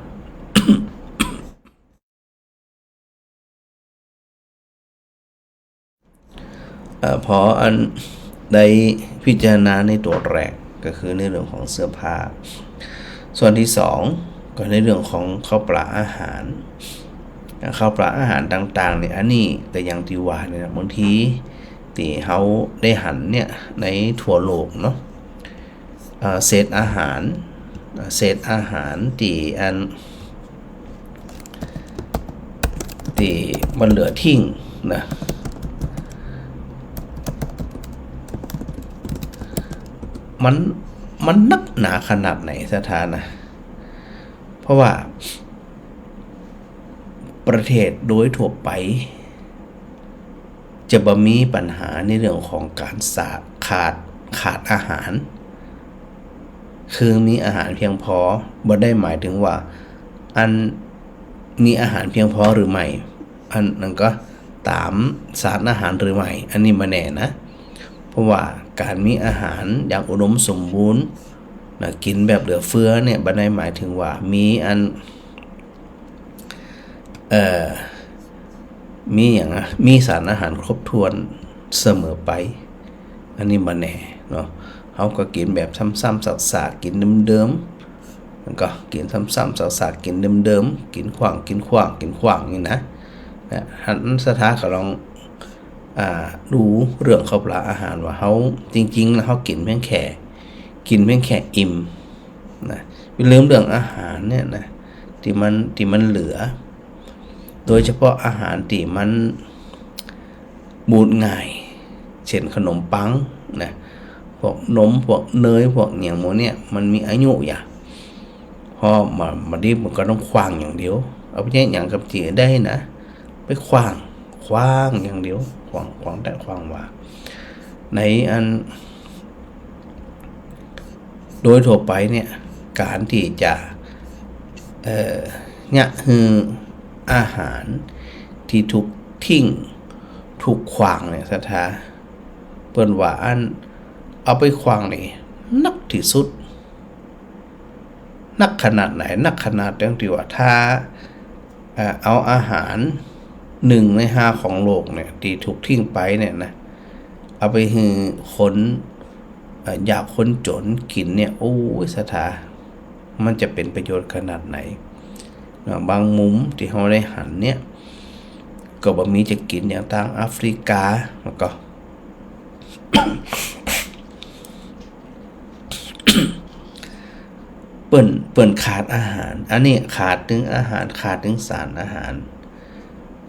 เอ่อ พออันได้พิจารณาในตั๋วแรก ก็คือในเรื่องของเสื้อผ้า ส่วนตี้สอง ก็ในเรื่องของข้าวปลาอาหาร อ่า ข้าวปลาอาหารต่างๆ เนี่ย อันนี้ก็อย่างตี้ว่าเนี่ยนะ บางทีตี้เฮาได้หันเนี่ย ในทั่วโลกเนาะ อ่า เศษอาหาร อ่า เศษอาหารตี้อัน ตี้มันเหลือทิ้งนะ มัน มันนักหนาขนาดไหน ศรัทธานะ เพราะว่าประเทศโดยทั่วไป จะบ่มีปัญหาในเรื่องของก๋านสะ ขาด ขาดอาหาร คือมีอาหารเพียงพอ บ่ได้หมายเถิงว่า อันมีอาหารเพียงพอหรือไม่ อันนั้นก็ต๋ามสารอาหารหรือไม่ อันนี้บ่แน่นะ เพราะว่าก๋านมีอาหารอย่างอุดมสมบูรณ์นะ กิ๋นแบบเหลือเฟือเนี่ย บ่ได้หมายเถิงว่ามีอัน เอ่อ มีหยังอะ มีสารอาหารครบถ้วนเสมอไป อันนี้บ่แน่เนาะ เฮาก็กิ๋นแบบซ้ำๆ ซากๆ กิ๋นเดิมๆ มันก็กิ๋นซ้ำๆ ซากๆ กิ๋นเดิมๆ กิ๋นขว้าง กิ๋นขว้าง กิ๋นขว้างนี่นะ นะ หันศรัทธาก็ลอง อ่า ดูเรื่องข้าวปลาอาหารว่าเฮา จริงๆ แล้วเฮากิ๋นเพียงแค่ กิ๋นเพียงแค่อิ่มนะ อย่าลืมเรื่องอาหารเนี่ยนะ ตี้มัน ตี้มันเหลือ โดยเฉพาะอาหารตี้มันบูดง่าย เช่นขนมปังนะ พวกนม พวกเนย พวกหยังหมู่เนี่ย มันมีอายุอย่า พอมา มาดิบมันก็ต้องขว้างอย่างเดียว เอาไปเยียะหยังกับตี้ได้นะ ไปขว้าง ขว้างอย่างเดียว ขว้าง ขว้างแต๊ขว้างว่า ในอัน โดยทั่วไปเนี่ย ก๋านตี้จะ เอ่อ เยียะหื้ออาหารตี้ถูกทิ้ง ถูกขว้างเนี่ย ศรัทธา เปิ้นว่าอันเอาไปขว้างนี่นักตี้สุด นักขนาดไหน นักขนาดตังตี้ว่าถ้า เอ่อ เอาอาหารหนึ่งในห้าของโลกเนี่ย ตี้ถูกทิ้งไปเนี่ยนะ เอาไปหื้อคน เอ่อ ยากคนจ๋นกิ๋นเนี่ย โอ้ย ศรัทธา มันจะเป๋นประโยชน์ขนาดไหน เนาะ บางมุมตี้เฮาได้หันเนี่ย ก็บ่มีจะกิ๋นอย่างตางแอฟริกา แล้วก็ เปิ้น เปิ้นขาดอาหาร อันนี้ขาดเถิงอาหาร ขาดเถิงสารอาหาร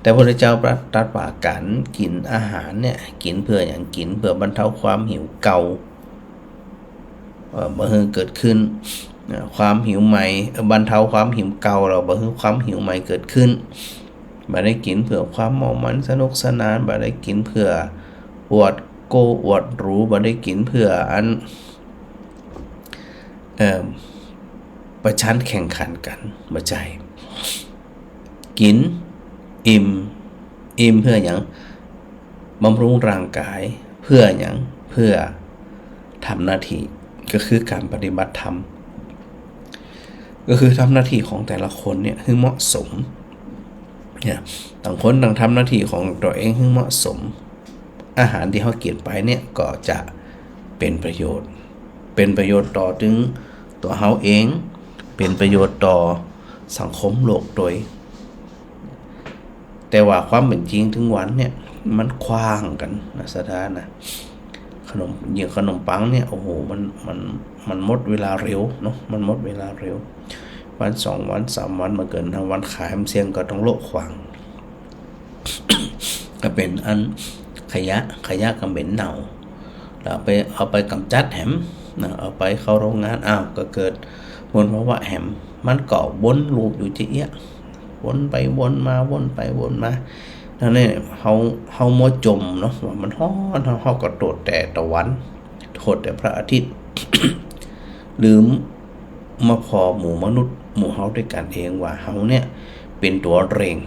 แต่พระพุทธเจ้าตรัสว่าก๋านกิ๋นอาหารเนี่ย กิ๋นเปื้อหยัง กิ๋นเปื้อบรรเทาความหิวเก่า เอ่อ บ่หื้อเกิดขึ้น เอ่อ ความหิวใหม่ เอ่อ บรรเทาความหิวเก่า แล้วบ่หื้อความหิวใหม่เกิดขึ้น บ่ได้กิ๋นเปื้อความเมามันสนุกสนาน บ่ได้กิ๋นเปื้ออวดโก้อวดหรู บ่ได้กิ๋นเปื้ออัน เอ่อ ประชันแข่งขันกั๋น บ่ใจ้ กิ๋นอิ่ม อิ่มเปื้อหยัง บำรุงร่างกาย เปื้อหยัง เปื้อทำหน้าตี้ ก็คือก๋านปฏิบัติธรรม ก็คือทำหน้าตี้ของแต่ละคนเนี่ยหื้อเหมาะสม เนี่ย ต่างคนต่างทำหน้าตี้ของตั๋วเองหื้อเหมาะสม อาหารตี้เฮากิ๋นไปเนี่ยก็จะเป๋นประโยชน์ เป๋นประโยชน์ต่อเถิงตั๋วเฮาเอง เป๋นประโยชน์ต่อสังคมโลกโดย แต่ว่าความเป๋นจริงเถิงวันเนี่ย มันขว้างกั๋นนะ ศรัทธานะ ขนม อย่างขนมปังเนี่ย โอ้โห มัน มัน มันหมดเวลาเร็วเนาะ มันหมดเวลาเร็ว วันสองวันสามวัน บ่เกินห้าวัน ขายบ่เสี้ยงก็ต้องโละขว้าง ก็เป๋นอันขยะ ขยะก็เหม็นเน่า แล้วเอาไป เอาไปก๋ำจัดแหมนะ เอาไปเข้าโรงงาน อ้าว ก็เกิดมลภาวะแหม มันก็วนลูปอยู่จะเอี้ย วนไปวนมา วนไปวนมา แล้วเนี่ย เฮา เฮามัวจ่มเนาะ ว่ามันฮ้อน เฮา เฮาก็โตษแต่ตะวัน โตษแต่พระอาทิตย์ ลืมมาผ่อหมู่มนุษย์ หมู่เฮาด้วยกั๋นเองว่าเฮาเนี่ยเป๋นตั๋วเร่ง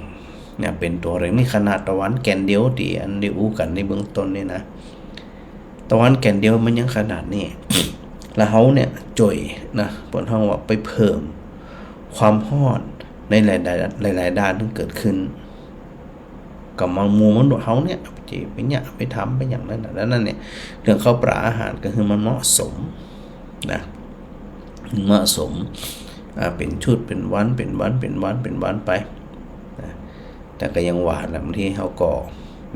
นะ เป๋นตั๋วเร่ง นี่ขนาดตะวันแก่นเดียวตี้อันได้อู้กั๋นในเบื้องต้นนี่นะ ตะวันแก่นเดียวมันยังขนาดนี้ แล้วเฮาเนี่ยจ่อยนะ เปิ้นฮ้องว่าไปเพิ่มความฮ้อนในหลายๆ หลายๆ ด้านที่เกิดขึ้น กับหมู่มนุษย์เฮาเนี่ย จะไปเยียะไปทำไปอย่างนั้นน่ะ แล้วนั่นเนี่ย เรื่องข้าวปลาอาหารก็คือมันเหมาะสมนะ เหมาะสม อ่า เป๋นชุด เป๋นวัน เป๋นวัน เป๋นวัน เป๋นวันไปนะ แต่ก็ยังว่านะ บางทีเฮาก็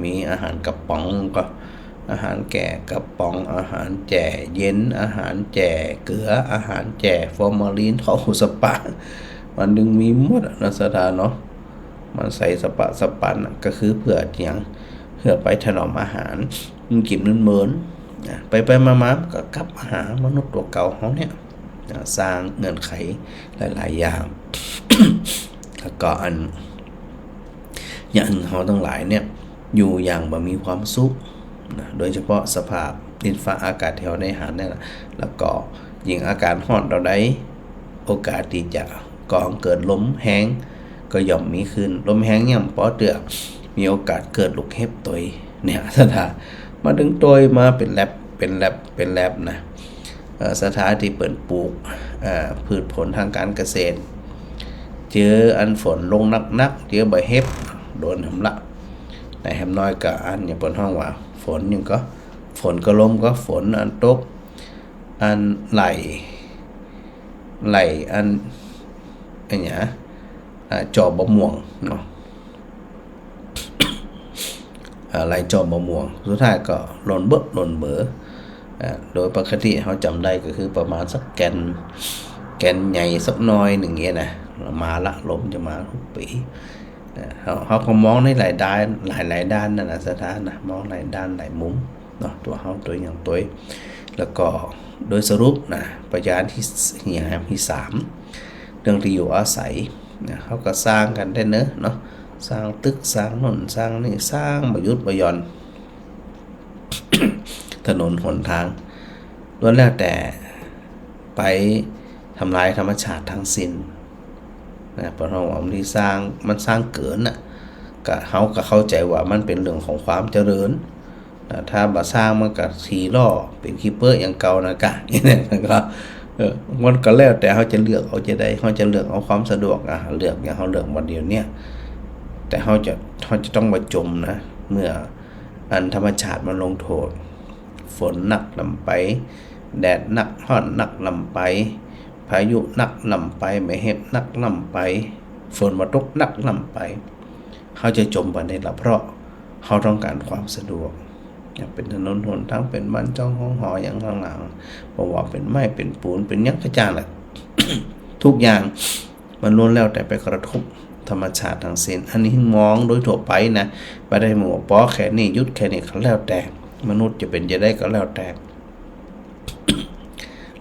มีอาหารกระป๋อง ก็อาหารแก่กระป๋อง อาหารแจ่เย็น อาหารแจ่เกลือ อาหารแจ่ฟอร์มาลีน เข้าสปา มันจึงมีหมดอะนะ ศรัทธาเนาะ มันใส่สปะสปันน่ะ ก็คือเปื้อหยัง เปื้อไปถนอมอาหาร มันกิ๋นมันเมินนะ ไปๆ มาๆ ก็กลับมาหามนุษย์ตั๋วเก่าเฮาเนี่ยนะ สร้างเงื่อนไขหลายๆ อย่าง แล้วก็อัน อย่างเฮาตังหลายเนี่ย อยู่อย่างบ่มีความสุขนะ โดยเฉพาะสภาพดินฟ้าอากาศที่เฮาได้หันเนี่ยนะ แล้วก็ยิ่งอากาศฮ้อนเต้าใด โอกาสตี้จะก่อเกิดลมแฮงก็ย่อมมีขึ้น ลมแฮงยังบ่ปอเตื้อ มีโอกาสเกิดลูกเห็บตวยเนี่ย ศรัทธา มาเถิงตวยมาเป๋นแล็บ เป๋นแล็บ เป๋นแล็บนะ เอ่อ ศรัทธาตี้เปิ้นปลูก เอ่อ พืชผลทางการเกษตร เจออันฝนลงหนักๆ เจอบ่าเห็บ โดนหำละ แต่แหมน้อยก็อันอย่างเปิ้นฮ้องว่า ฝนหยังก็ ฝนก็ลมก็ ฝนอันตก อันไหล ไหลอัน อันหยัง อ่า จ่อบ่าม่วงเนาะ อ่า ไหลจ่อบ่าม่วง สุดท้ายก็หล่นเบ้อหล่นเบ้อ อ่า โดยปกติเฮาจ๋ำได้ก็คือประมาณสักแก่น แก่นใหญ่สักหน้อยนึ่งเนี่ยนะ มาละ ลมจะมากู้ปี๋ อ่า เฮา เฮาก็มองในหลายด้าน หลายๆ ด้านนั่นนะ ศรัทธานะ มองหลายด้านหลายมุมเนาะ ตั๋วเฮาตั๋วอย่างตั๋ว แล้วก็โดยสรุปนะ ประการตี้ อย่างตี้สาม เรื่องตี้อยู่อาศัยนะ เฮาก็สร้างกั๋นแต๊เนิ่นเนาะ สร้างตึก สร้างโน่น สร้างนี่ สร้างบ่หยุดบ่หย่อน ถนนหนตาง ล้วนแล้วแต่ไปทำลายธรรมชาติตังสิ้นนะ เปิ้นฮ้องว่ามันสร้าง มันสร้างเกินน่ะ ก็ เฮาก็เข้าใจ๋ว่ามันเป๋นเรื่องของความเจริญ นะ ถ้าบ่สร้างมันก็ซี้ล่อเป๋นขี้เป๊อะอย่างเก่านะกะ แล้วก็ เออ มันก็แล้วแต่เฮาจะเลือกเอาจะใด เฮาจะเลือกเอาความสะดวก อ่ะ เลือกอย่างเฮาเลือกบ่าเดี่ยวเนี่ย แต่เฮาจะ เฮาจะต้องบ่จ่มนะ เมื่ออันธรรมชาติมันลงโต้ษ ฝนนักนำไป แดดนักฮ้อนนักนำไป พายุนักนำไป บ่าเห็บนักนำไป ฝนบ่ตกนักนำไป เฮาจะจ่มบ่าใดล่ะ เพราะเฮาต้องก๋านความสะดวก อย่างเป๋นถนนหนตาง เป๋นบ้านจ้องห้องหออย่างข้างหลัง บ่ว่าเป๋นไม้ เป๋นปูน เป๋นหยังก็จ้างแหละ ทุกอย่างมันล้วนแล้วแต่ไปกระทบธรรมชาติตังสิ้น อันนี้มองโดยทั่วไปนะ บ่ได้ว่าปอแค่นี้ หยุดแค่นี้ ก็แล้วแต่ มนุษย์จะเป๋นจะใดก็แล้วแต่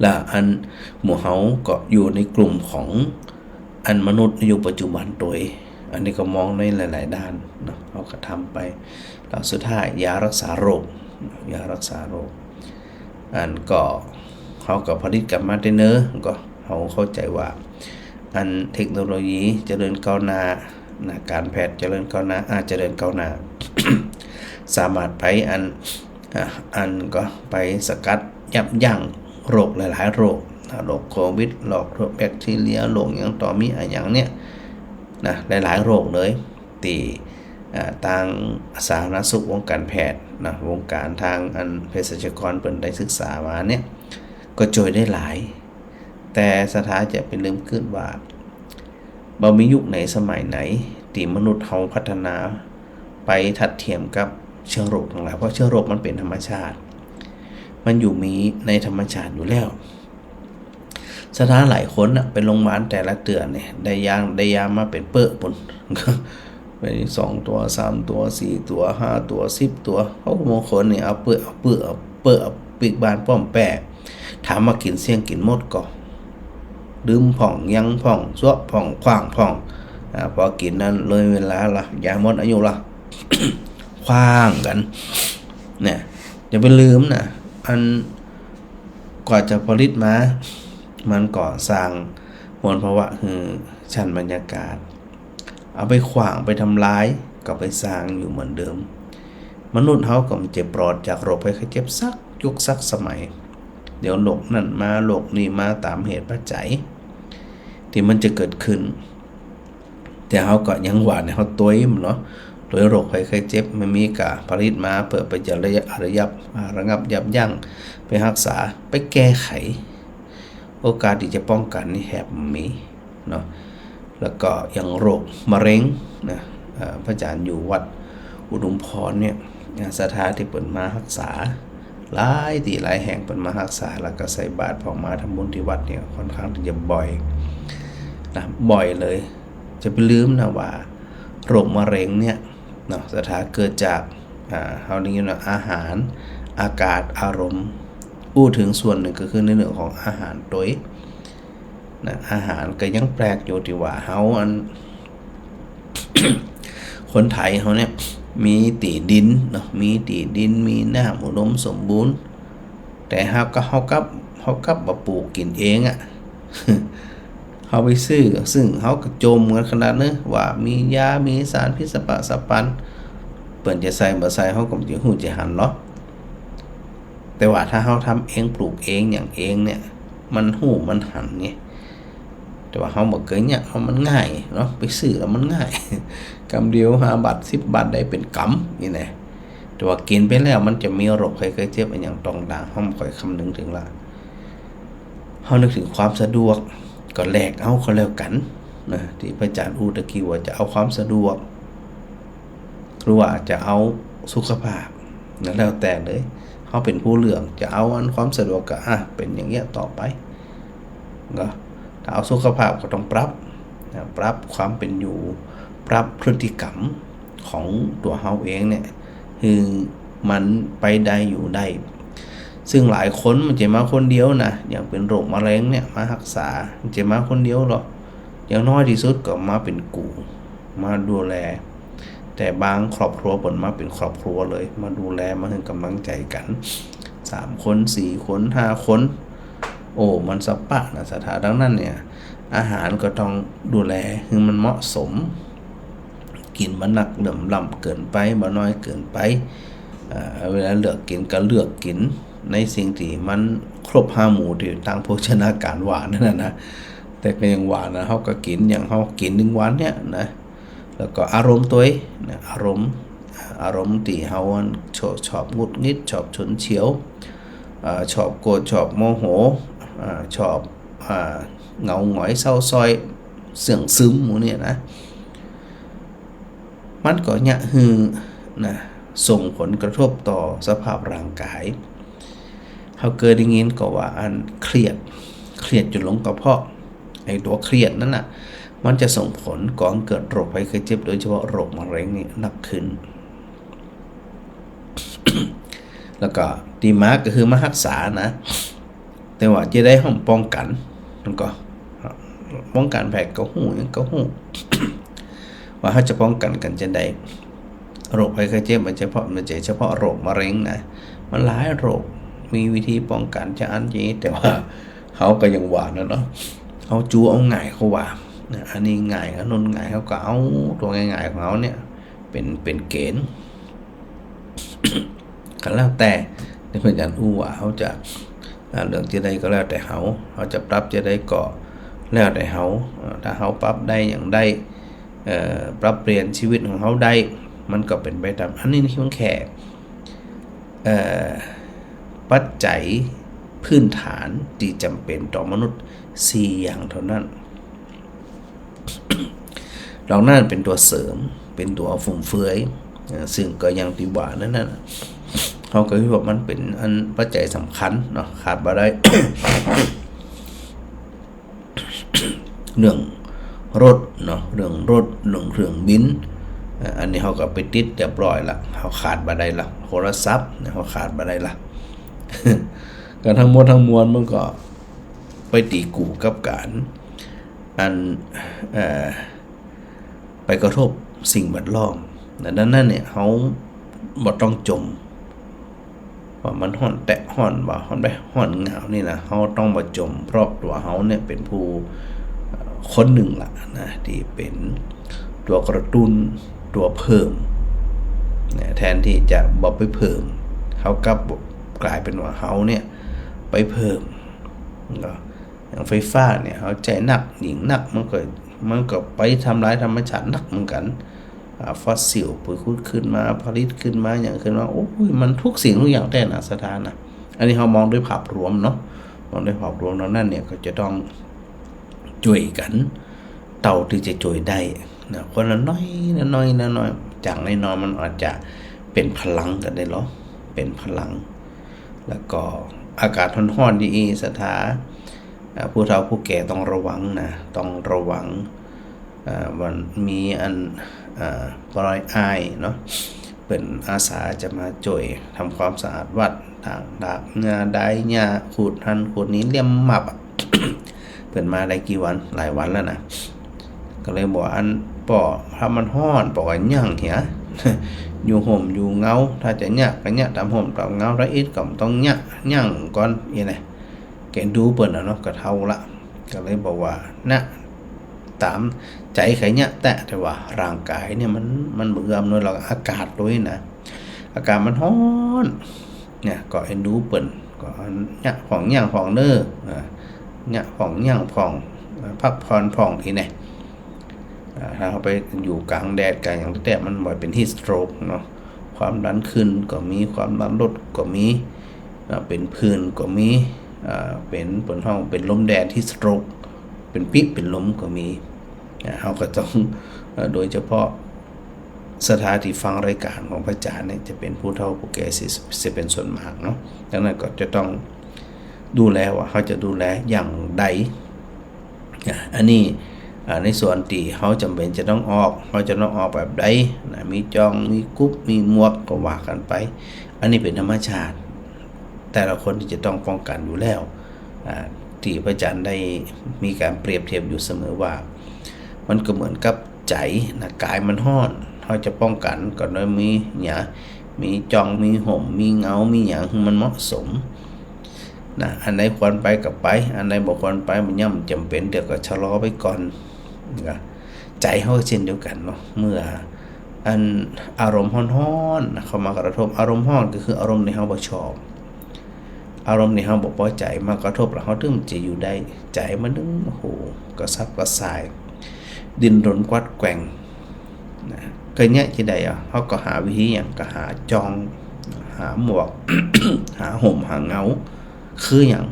และอันหมู่เฮาก็อยู่ในกลุ่มของอันมนุษย์ในยุคปัจจุบันตวย อันนี้ก็มองในหลายๆ ด้านเนาะ เฮาก็ทำไป แล้วสุดท้ายยารักษาโรค ยารักษาโรค อันก็เฮาก็ผลิตกั๋นมาแต๊เนิ่น ก็เฮาเข้าใจ๋ว่า อันเทคโนโลยีเจริญก้าวหน้านะ ก๋านแพทย์เจริญก้าวหน้า อ่า เจริญก้าวหน้า สามารถไปอัน อ่ะ อันก็ไปสกัดยับยั้งโรคหลายๆ โรคนะ โรคโควิด โรคแบคทีเรีย โรคหยังต่อมีอะหยังเนี่ยนะ หลายๆ โรคเลย ตี้ อ่า ตางสาธารณสุข วงก๋านแพทย์นะ วงก๋านตางอันเภสัชกรเปิ้นได้ศึกษามาเนี่ย ก็จ้วยได้หลาย แต่ศรัทธาจะไปลืมกึ๊ดว่า บ่มียุคไหนสมัยไหนตี้มนุษย์เฮาพัฒนาไปทัดเทียมกับเชื้อโรคตังหลาย เพราะเชื้อโรคมันเป๋นธรรมชาติ มันอยู่มีในธรรมชาติอยู่แล้ว ศรัทธาหลายคนน่ะ ไปโรงพยาบาลแต่ละเตื้อเนี่ย ได้ยา ได้ยามาเป๋นเป๊ะปู๊น ไปสองตั๋ว สามตั๋ว สี่ตั๋ว ห้าตั๋ว สิบตั๋ว โอ้ บางคนนี่เอาเป๊ะ เอาเป๊ะ เอาเป๊ะ เอาปิ๊กบานป้อมแป้ ถามว่ากิ๋นเสี้ยงกิ๋นหมดก่อ ดื่มพ่อง ยังพ่อง ซวกพ่อง ขว้างพ่อง อ่า ปอกิ๋นนั้นเลยเวลาละ ยาหมดอายุละ ขว้างกั๋น เนี่ย อย่าไปลืมนะ อันกว่าจะผลิตมา มันก็สร้างมลภาวะหื้อชั้นบรรยากาศ เอาไปขว้างไปทำลาย ก็ไปสร้างอยู่เหมือนเดิม มนุษย์เฮาก็บ่จะปลอดจากโรคภัยไข้เจ็บสักยุคสักสมัย เดี๋ยวโรคนั้นมา โรคนี้มาต๋ามเหตุปัจจัย ตี้มันจะเกิดขึ้น แต่เฮาก็ยังหว่านเฮาตวยมันเนาะ ตวยโรคภัยไข้เจ็บ มันมีก้าผลิตมาเปื้อไปจะระยะ ระยับ ระงับยับยั้ง ไปฮักษา ไปแก้ไข โอกาสตี้จะป้องกั๋นนี่แหบบ่มีเนาะ แล้วก็อย่างโรคมะเร็งนะ เอ่อ พระอาจารย์อยู่วัดอุดมพรเนี่ย อ่า ศรัทธาตี้เปิ้นมาฮักษา หลายตี้หลายแห่งเปิ้นมาฮักษา แล้วก็ใส่บาตรพ่องมาทำบุญตี้วัดเนี่ยค่อนข้างตี้จะบ่อยนะ บ่อยเลย จะไปลืมนะว่าโรคมะเร็งเนี่ยเนาะ ศรัทธาเกิดจาก อ่า เฮาได้ยินว่าอาหาร อากาศ อารมณ์ อู้เถิงส่วนนึ่งก็คือในเรื่องของอาหารตวยนะ อาหารก็ยังแปลกอยู่ตี้ว่าเฮาอัน คนไทยเฮาเนี่ย มีตี้ดินเนาะ มีตี้ดิน มีน้ำอุดมสมบูรณ์ แต่เฮาก็ เฮากลับ เฮากลับมาปลูกกิ๋นเองอะ เฮาไปซื้อ ซึ่งเฮาก็จ่มกั๋นขนาดนี้ว่ามียา มีสารพิษสะปะสะปัน เปิ้นจะใส่บ่ใส่ เฮาก็บ่จะฮู้จะหันเนาะ แต่ว่าถ้าเฮาทำเอง ปลูกเอง หยังเองเนี่ย มันฮู้มันหันไง แต่ว่าเฮาบ่เกยเนี่ย เฮามันง่ายเนาะ ไปซื้อแล้วมันง่าย กำเดียวห้าบาท สิบบาท ได้เป๋นกำนี่แหละ แต่ว่ากิ๋นไปแล้วมันจะมีโรคภัยไข้เจ็บอะหยังตองดาง เฮาบ่ค่อยคำนึงเถิงละ เฮานึกเถิงความสะดวก ก็แลกเอาก็แล้วกั๋นนะ ตี้พระอาจารย์อู้ตะกี้ว่าจะเอาความสะดวก หรือว่าจะเอาสุขภาพนะ แล้วแต่เลย เฮาเป๋นผู้เลือก จะเอาอันความสะดวกก็ อ่ะ เป๋นอย่างเงี้ยต่อไป ก็ถ้าเอาสุขภาพก็ต้องปรับนะ ปรับความเป๋นอยู่ ปรับพฤติกรรมของตั๋วเฮาเองเนี่ย หื้อมันไปได้อยู่ได้ ซึ่งหลายคนมันบ่ใจ้มาคนเดียวนะ อย่างเป๋นโรคมะเร็งเนี่ยมาฮักษา มันบ่ใจ้มาคนเดียวหรอก อย่างน้อยตี้สุดก็มาเป๋นกู่ มาดูแล แต่บางครอบครัวเปิ้นมาเป๋นครอบครัวเลย มาดูแล มาหื้อก๋ำลังใจ๋กั๋น สามคน สี่คน ห้าคน โอ้ มันสะปะนะ ศรัทธา ดังนั้นเนี่ย อาหารก็ต้องดูแลหื้อมันเหมาะสม กิ๋นบ่หนักเหลื่อมล้ำเกินไป บ่น้อยเกินไป เอ่อ เวลาเลือกกิ๋นก็เลือกกิ๋นในสิ่งตี้มันครบห้าหมู่ตี้ตางโภชนาการว่านั่นน่ะนะ แต่ก็ยังว่านะ เฮาก็กิ๋นอย่างเฮากิ๋นหนึ่งวันเนี่ยนะ แล้วก็อารมณ์ตวยนะ อารมณ์ อารมณ์ตี้เฮาอันชอบ ชอบหงุดหงิด ชอบฉุนเฉียว เอ่อ ชอบโกรธ ชอบโมโห เอ่อ ชอบ อ่า เหงาหงอยเศร้าซ้อย เสื่องซึมหมู่เนี่ยนะ มันก็เยียะหื้อนะ ส่งผลกระทบต่อสภาพร่างกาย เฮาเกยได้ยินก็ว่าอันเครียด เครียดจ๋นลงกระเพาะ ไอ้ตั๋วเครียดนั้นน่ะ มันจะส่งผลก่อหื้อเกิดโรคภัยไข้เจ็บ โดยเฉพาะโรคมะเร็งนี่หนักขึ้น แล้วก็ตี้มาก็คือมาฮักษานะ แต่ว่าจะใดเฮาป้องกั๋น มันก็ ป้องกั๋นแผดก็ฮู้ หยังก็ฮู้ ว่าเฮาจะป้องกั๋นกั๋นจะใด โรคภัยไข้เจ็บมันเฉพาะ มันบ่ใจ้เฉพาะโรคมะเร็งนะ มันหลายโรค มีวิธีป้องกั๋นจะอันจะอี้ แต่ว่าเฮาก็ยังว่านั่นเนาะ เฮาจูเอาง่ายเขาว่านะ อันนี้ง่าย อันนู้นง่าย เฮาก็เอาตั๋วง่ายๆของเฮาเนี่ย เป๋น เป๋นเกณฑ์ ก็แล้วแต่ ตี้พระอาจารย์อู้ว่าเฮาจะ อ่า เลือกจะใดก็แล้วแต่เฮา เฮาจะปรับจะใดก็แล้วแต่เฮา อ่า ถ้าเฮาปรับได้อย่างใด เอ่อ ปรับเปลี่ยนชีวิตของเฮาได้ มันก็เป๋นไปต๋าม อันนี้เพียงแค่ เอ่อ ปัจจัยพื้นฐานตี้จ๋ำเป๋นต่อมนุษย์สี่อย่างเท่านั้น นอกนั้นเป๋นตั๋วเสริม เป๋นตั๋วฟุ่มเฟือย เอ่อ ซึ่งก็อย่างตี้ว่านั่นน่ะ เฮาก็คิดว่ามันเป๋นอันปัจจัยสำคัญเนาะ ขาดบ่ได้ เรื่องรถเนาะ เรื่องรถ เรื่องเครื่องบิน อ่า อันนี้เฮาก็ไปติดเรียบร้อยละ เฮาขาดบ่ได้ละ โทรศัพท์เนี่ย เฮาขาดบ่ได้ละ ก็ทั้งหมดทั้งมวลมันก็ไปตี๋กู่กับก๋าน อัน เอ่อ ไปกระทบสิ่งแวดล้อมนะ ดังนั้นเนี่ย เฮาบ่ต้องจ่มว่ามันฮ้อนแต๊ฮ้อนว่าฮ้อนแบ้ฮ้อนหงาวนี่นะ เฮาต้องบ่จ่ม เพราะตั๋วเฮาเนี่ยเป๋นผู้ เอ่อ คนนึ่งละนะ ตี้เป๋นตั๋วกระตุ้น ตั๋วเพิ่มนะ แทนตี้จะบ่ไปเพิ่ม เฮากลับก๋ายเป๋นว่าเฮาเนี่ยไปเพิ่มเนาะ อย่างไฟฟ้าเนี่ย เฮาใจ๊นักยิ่งนัก มันก็ มันก็ไปทำลายธรรมชาตินักเหมือนกั๋น อ่า ฟอสซิลไปขุดขึ้นมา ผลิตขึ้นมา หยังขึ้นมา โอ้ย มันทุกสิ่งทุกอย่างแต๊นะ ศรัทธานะ อันนี้เฮามองด้วยภาพรวมเนาะ มองด้วยภาพรวม ดังนั้นเนี่ย ก็จะต้องจ้วยกั๋น เต้าตี้จะจ้วยได้นะ คนละน้อยละน้อยละน้อย จากน้อยๆ มันอาจจะเป๋นพลังก็ได้ลอ เป๋นพลัง แล้วก็อากาศฮ้อนๆ อี้ ศรัทธา อ่า ผู้เฒ่าผู้แก่ต้องระวังนะ ต้องระวัง อ่า วันมีอัน อ่า ป้อน้อยอ้ายเนาะ เปิ้นอาสาจะมาจ้วยทำความสะอาดวัด ถาง ถากหญ้า ไดหญ้า ขุดหั้นขุดนี้ เลี่ยมมับอะ เปิ้นมาได้กี่วัน หลายวันแล้วนะ ก็เลยบอกว่า อันป้อ ถ้ามันฮ้อนป้อก็ยั้งเหีย อยู่ฮ่มอยู่เงา ถ้าจะเยียะก็เยียะต๋ามฮ่มต๋ามเงา ถ้าอิดก็บ่ต้องเยียะ ยั้งก่อน อี้แหละ แกดูเปิ้นอะเนาะ ก็เฒ่าละ ก็เลยบอกว่า นะ ต๋ามใจ๋ใค่เยียะแต๊ แต่ว่าร่างก๋ายเนี่ยมัน มันบ่เอื้ออำนวย แล้วอากาศตวยนะ อากาศมันฮ้อนเนี่ย ก็เอ็นดูเปิ้น ก็เยียะพ่องยั้งพ่องเน่อ อ่า เยียะพ่องยั้งพ่อง อ่า พักผ่อนพ่อง อี้แหละ อ่า ถ้าเฮาไปอยู่ก๋างแดดก๋างหยังแต๊ มันบ่เป๋นฮีทสโตรกเนาะ ความดันขึ้นก็มี ความดันลดก็มี อ่า เป๋นผื่นก็มี อ่า เป๋น เปิ้นฮ้องเป๋นลมแดด ฮีทสโตรก เป๋นปิ๊เป๋นลมก็มี อ่า เฮาก็ต้อง เอ่อ โดยเฉพาะศรัทธาตี้ฟังรายก๋านของพระอาจ๋ารย์เนี่ย จะเป๋นผู้เฒ่าผู้แก่เสีย เสียเป๋นส่วนมากเนาะ ดังนั้นก็จะต้องดูแลว่าเฮาจะดูแลอย่างใด อ่ะ อันนี้ อ่า ในส่วนตี้เฮาจ๋ำเป๋นจะต้องออก เฮาจะต้องออกแบบใดนะ มีจอง มีกุ๊บ มีหมวก ก็ว่ากั๋นไป อันนี้เป๋นธรรมชาติ แต่ละคนตี้จะต้องป้องกั๋นอยู่แล้ว อ่า ตี้พระอาจ๋ารย์ได้มีก๋านเปรียบเทียบอยู่เสมอว่า มันก็เหมือนกับใจ๋นะ ก๋ายมันฮ้อน เฮาจะป้องกั๋นก็โดยมีหยัง มีจอง มีฮ่ม มีเงา มีหยังหื้อมันเหมาะสม นะ อันใดควรไปก็ไป อันใดบ่ควรไป มันย่อมจ๋ำเป๋น เดี๋ยวก็ชะลอไปก่อน นะ ใจ๋เฮาก็เช่นเดียวกั๋นเนาะ เมื่ออันอารมณ์ฮ้อนๆ นะ เข้ามากระทบ อารมณ์ฮ้อนก็คืออารมณ์ตี้เฮาบ่ชอบ อารมณ์ตี้เฮาบ่ปอใจ๋มากระทบแล้ว เฮาตึงจะอยู่ได้ ใจ๋มันตึง โอ้โห กระสับกระส่าย ดิ้นรนกวัดแกว่ง นะ ก็เยียะจะใดอะ เฮาก็หาวิธีหยัง ก็หาจอง หาหมวก หาฮ่ม หาเงา คือหยัง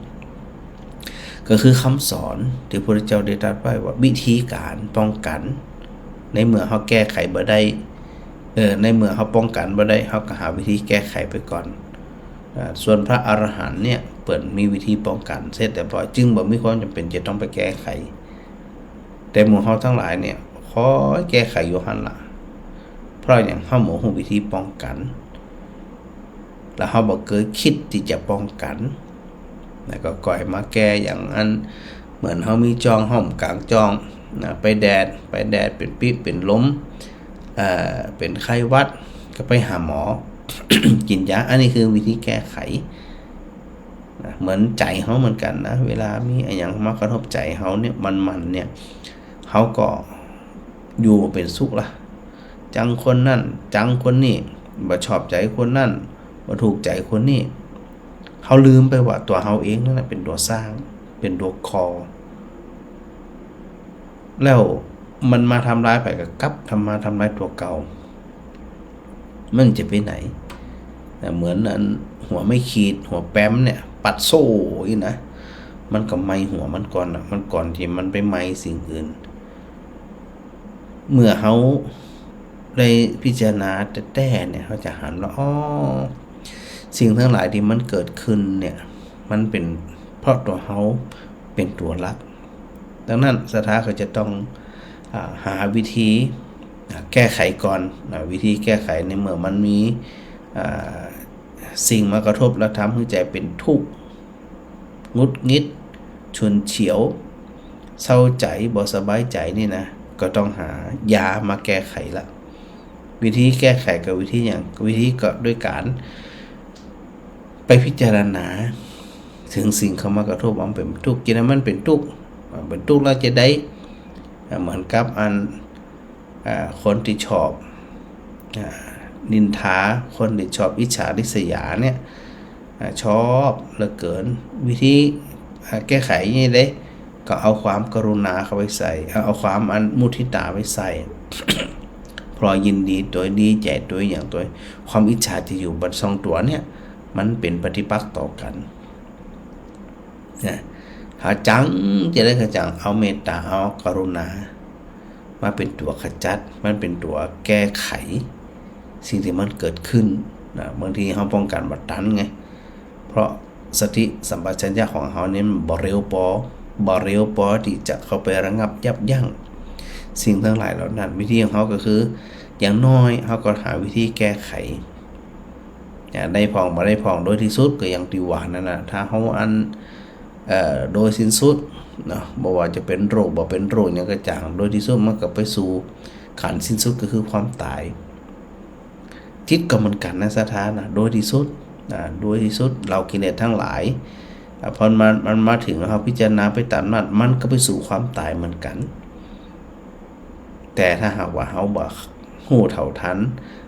ก็คือคำสอนตี้พระพุทธเจ้าได้ตรัสไว้ว่าวิธีก๋านป้องกั๋น ในเมื่อเฮาแก้ไขบ่ได้ เอ่อ ในเมื่อเฮาป้องกั๋นบ่ได้ เฮาก็หาวิธีแก้ไขไปก่อน อ่า ส่วนพระอรหันต์เนี่ย เปิ้นมีวิธีป้องกั๋นเสร็จเรียบร้อย จึงบ่มีความจ๋ำเป๋นจะต้องไปแก้ไข แต่หมู่เฮาตังหลายเนี่ย คอยแก้ไขอยู่หั้นล่ะ เพราะหยัง เฮาบ่ฮู้วิธีป้องกั๋น แล้วเฮาบ่เกยกึ๊ดตี้จะป้องกั๋น แล้วก็ก้อยมาแก้อย่างอั้น เหมือนเฮามีจองฮ่มก๋างจอง นะ ไปแดด ไปแดดเป๋นปิ๊เป๋นลม เอ่อ เป๋นไข้หวัด ก็ไปหาหมอ กิ๋นยา อันนี้คือวิธีแก้ไข นะ เหมือนใจ๋เฮาเหมือนกั๋นนะ เวลามีอะหยังมากระทบใจ๋เฮาเนี่ย มันๆ เนี่ย เฮาก็อยู่บ่เป๋นสุขละ จังคนนั้น จังคนนี้ บ่ชอบใจ๋คนนั้น บ่ถูกใจ๋คนนี้ เฮาลืมไปว่าตั๋วเฮาเองนั่นแหละเป๋นตั๋วสร้าง เป๋นตั๋วก่อ แล้วมันมาทำลายไผก็กลับทำ มาทำลายตั๋วเก่า มันจะไปไหน แต่เหมือนอันหัวไม้ขีด หัวแป๊มเนี่ย ปัดโซ่อี้นะ มันก็ไหม้หัวมันก่อนน่ะ มันก่อนตี้มันไปไหม้สิ่งอื่น เมื่อเฮาได้พิจารณาแต๊ๆ เนี่ย เฮาจะหันว่า อ้อ สิ่งตังหลายตี้มันเกิดขึ้นเนี่ย มันเป๋นเพราะตั๋วเฮาเป๋นตั๋วลัก ดังนั้นศรัทธาก็จะต้อง อ่า หาวิธี อ่า แก้ไขก่อน อ่า วิธีแก้ไขในเมื่อมันมี อ่า สิ่งมากระทบแล้วทำหื้อใจ๋เป๋นตุ๊กข์ หงุดหงิด ฉุนเฉียว เศร้าใจ๋ บ่สบายใจ๋นี่นะ ก็ต้องหายามาแก้ไขละ วิธีแก้ไขก็วิธีหยัง วิธีก็ด้วยก๋านไปพิจารณาเถิงสิ่งเข้ามากระทบว่ามันเป๋นตุ๊กข์ จาใดมันเป๋นตุ๊กข์ อ่า เป๋นตุ๊กข์แล้วจาใด อ่า เหมือนกับอัน อ่า คนตี้ชอบ อ่า นินทา คนตี้ชอบอิจฉาริษยาเนี่ย อ่า ชอบเหลือเกิน วิธี อ่า แก้ไขนี่เด้ ก็เอาความกรุณาเข้าไปใส่ เอา เอาความอันมุทิตาไปใส่ เพราะยินดีตวย ดีใจ๋ตวย อย่างตวย ความอิจฉาตี้อยู่บ่ส่องตั๋วเนี่ย มันเป๋นปฏิปักษ์ต่อกั๋น นะ หาจัง จาใดก็จัง เอาเมตตา เอากรุณา มาเป๋นตั๋วขจัด มันเป๋นตั๋วแก้ไข สิ่งตี้มันเกิดขึ้น นะ บางทีเฮาป้องกั๋นบ่ตันไง เพราะสติสัมปชัญญะของเฮานี่มันบ่เร็วปอ บ่เร็วปอตี้จะเข้าไประงับยับยั้งสิ่งตังหลายเหล่านั้น วิธีของเฮาก็คือ อย่างน้อยเฮาก็หาวิธีแก้ไข อ่า ได้พ่องบ่ได้พ่อง โดยตี้สุดก็อย่างตี้ว่านั่นน่ะ ถ้าเฮาอัน เอ่อ โดยสิ้นสุดเนาะ บ่ว่าจะเป๋นโรค บ่เป๋นโรคหยังก็จ่าง โดยตี้สุดมันก็ไปสู่ขั้นสิ้นสุดก็คือความต๋าย จิตก็เหมือนกั๋นนะศรัทธานะ โดยตี้สุด อ่า โดยตี้สุด เหล่ากิเลสตังหลาย อ่า พอมัน มันมาเถิง เฮาพิจารณาไปต๋ามนั้น มันก็ไปสู่ความต๋ายเหมือนกั๋น แต่ถ้าหากว่าเฮาบ่ฮู้เท่าตัน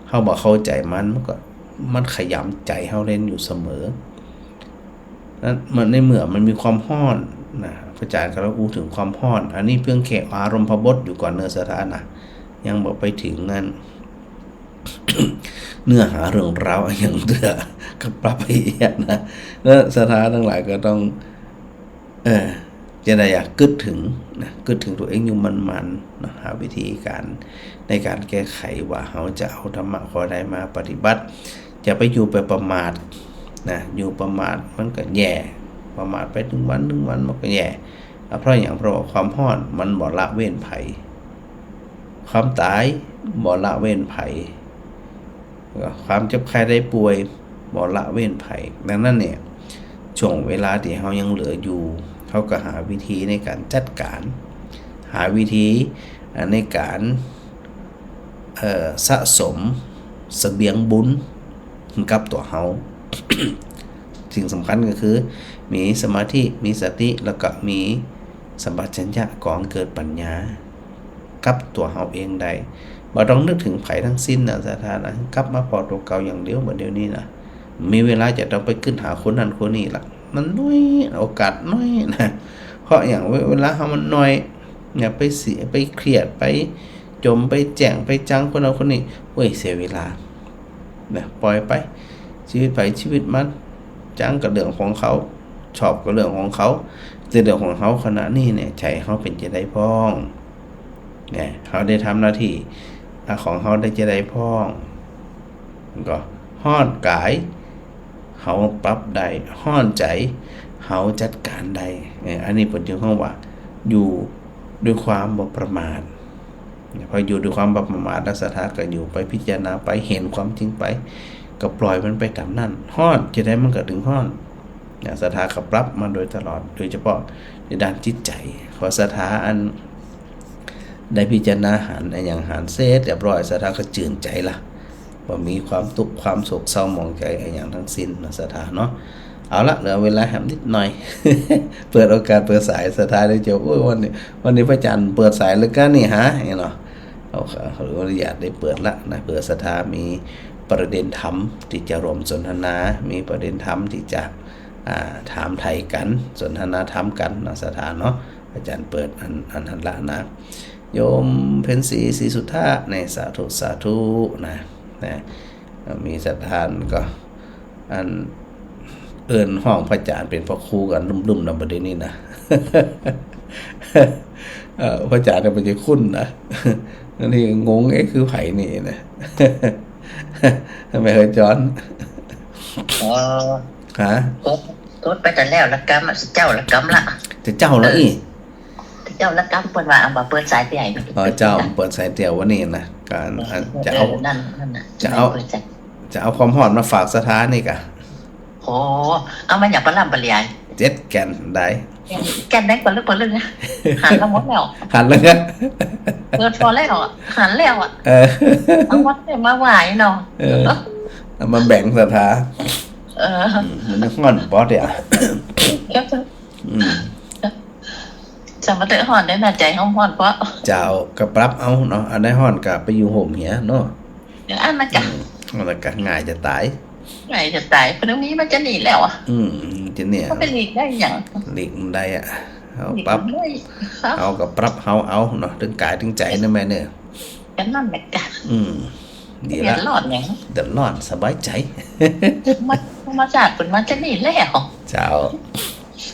เฮาบ่เข้าใจ๋มัน มันก็ มันขยำใจ๋เฮาเล่นอยู่เสมอ นั้นมันในเมื่อมันมีความฮ้อนนะ พระอาจ๋ารย์ก็เล่าอู้เถิงความฮ้อน อันนี้เพียงแค่อารมณ์พบทอยู่ก่อนเนอะศรัทธานะ ยังบ่ไปเถิงอัน เนื้อหาเรื่องราวอะหยังเตื้อ ก็ปรับไปเยียะนะ แล้วศรัทธาตังหลายก็ต้อง เออ จะได้อยากกึ๊ดเถิงนะ กึ๊ดเถิงตั๋วเองอยู่หมั่นๆ นะ หาวิธีก๋านในก๋านแก้ไขว่าเฮาจะเอาธรรมะข้อใดมาปฏิบัติ จะไปอยู่ไปประมาทนะ อยู่ประมาทมันก็แย่ ประมาทไปตึงวันตึงวันมันก็แย่ อ่ะ เพราะหยัง เพราะว่าความฮ้อนมันบ่ละเว้นไผ ความต๋ายบ่ละเว้นไผ ความเจ็บไข้ได้ป่วยบ่ละเว้นไผ ดังนั้นเนี่ย ช่วงเวลาตี้เฮายังเหลืออยู่ เฮาก็หาวิธีในก๋านจัดก๋าน หาวิธี อ่า ในก๋าน เอ่อ สะสมเสบียงบุญกับตั๋วเฮา สิ่งสำคัญก็คือ มีสมาธิ มีสติ แล้วก็มีสัมปชัญญะ ก่อเกิดปัญญา กับตั๋วเฮาเองได้ บ่ต้องนึกเถิงใผตังสิ้นนะศรัทธานะ กลับมาผ่อตั๋วเก่าอย่างเดียว บ่าเดี่ยวนี้นะ มีเวลาจะต้องไปกึ๊ดหาคนนั้นคนนี้ละ มันน้อย โอกาสน้อยนะ เพราะหยัง เว- เวลาเฮามันน้อย อย่าไปเสีย ไปเครียด ไปจ๋ม ไปแจ้ง ไปจังคนนั้นคนนี้ โอ้ย เสียเวลา นะ ปล่อยไป ชีวิตใผชีวิตมัน จังก็เรื่องของเขา ชอบก็เรื่องของเขา แต่เรื่องของเฮาขณะนี้เนี่ย ใจ๋เฮาเป๋นจาใดพ่อง เนี่ย เฮาได้ทำหน้าตี้ อ่ะ ของเฮาได้จาใดพ่อง ก็ฮ้อนก๋าย เฮาปรับได้ ฮ้อนใจ๋ เฮาจัดก๋านได้ เออ อันนี้เปิ้นจึงฮ้องว่า อยู่ด้วยความบ่ประมาท พออยู่ด้วยความบ่ประมาทแล้วศรัทธาก็อยู่ไป พิจารณาไป หันความจริงไป ก็ปล่อยมันไปต๋ามนั้น ฮ้อนจาใดมันก็เถิงฮ้อน นะ ศรัทธาก็ปรับมาโดยตลอด โดยเฉพาะในด้านจิตใจ๋ พอศรัทธาอันได้พิจารณาหันอะหยังหันเสร็จเรียบร้อย ศรัทธาก็จืนใจ๋ละ บ่มีความตุ๊กข์ความโศกเศร้าหมองใจ๋อะหยังตังสิ้นนะศรัทธาเนาะ เอาละ เหลือเวลาแหมนิดหน่อย เปิดโอกาสเปิดสาย ศรัทธาได้เจ้า โอ้ย วันนี้ วันนี้พระอาจ๋ารย์เปิดสายเหลือเกินนี่ฮะ เนี่ยเนาะ เอา ขออนุญาตได้เปิดละนะ เผื่อศรัทธามีประเด็นธรรมตี้จะร่วมสนทนา มีประเด็นธรรมตี้จะ อ่า ถามไถ่กั๋น สนทนาธรรมกั๋นเนาะศรัทธาเนาะ อาจ๋ารย์เปิดอัน อันหั้นละนะ โยมเพ็ญศรี ศรีสุทธะ เนี่ย สาธุ สาธุ นะ นะ มีศรัทธาก็ อัน เอิ้นฮ้องพระอาจ๋ารย์เป๋นพระครูกั๋นลุ่มๆ นะ บ่าเดี่ยวนี้นะ เอ่อ พระอาจ๋ารย์เนี่ยบ่ใจ้คุ้นนะ อันนี้งง เอ๊ะ คือใผนี่นะ ทำไมเฮาจอน อ๋อ ฮะ กด กดไปแต่แล้วละกำอะ เจ้าละกำละ จะเจ้าแล้วอี้ เจ้าละกำ เปิ้นว่าเอามาเปิดสายเดี่ยว อ๋อ เจ้าเปิดสายเดี่ยววันนี้นะ ก็ เออ จะเอา เออ นั่น นั่นน่ะ จะเอา เปิดสาย จะเอาความฮ้อนมาฝากศรัทธานี่กะ โอ้ เอามาอย่างปะล่ำปะเหลีย เจ็ดแก่นได้ แก่นได้ปะลึกปะลึกนะ หันละหมดแล้ว หันแล้วนะ เปิดพอแล้วอะ หันแล้วอะ เออ เอาหมดเลยมาไหว้เนาะ เออ เอามาแบ่งศรัทธา เออ อืม มันฮ้อนปอดเดียว อืม จะมาเตอะฮ้อนได้น่ะ ใจ๋ฮ้อนๆ ปอ เจ้า ก็ปรับเอาเนาะ อันไหนฮ้อนก็ไปอยู่โฮมเหียเนาะ เดี๋ยวอันนั้นกะ อืม อันนั้นกะง่ายจะต๋าย ง่ายจะต๋าย เปิ้นมีมาจะหนีแล้วอะ อืม จะเนี่ย เขาไปหลีกได้หยัง หลีกมันได้อะ เอา หลีก ปรับ มันได้ ครับ เอาก็ปรับเฮาเอาเนาะ ตึงก๋ายตึงใจ๋นะแม่เนาะ ก็นั่นแหละกะ อืม ดีละ เดือดร้อนหยัง เดือดร้อนสบายใจ๋ มา ธรรมชาติเปิ้นมาจะหนีแล้ว เจ้า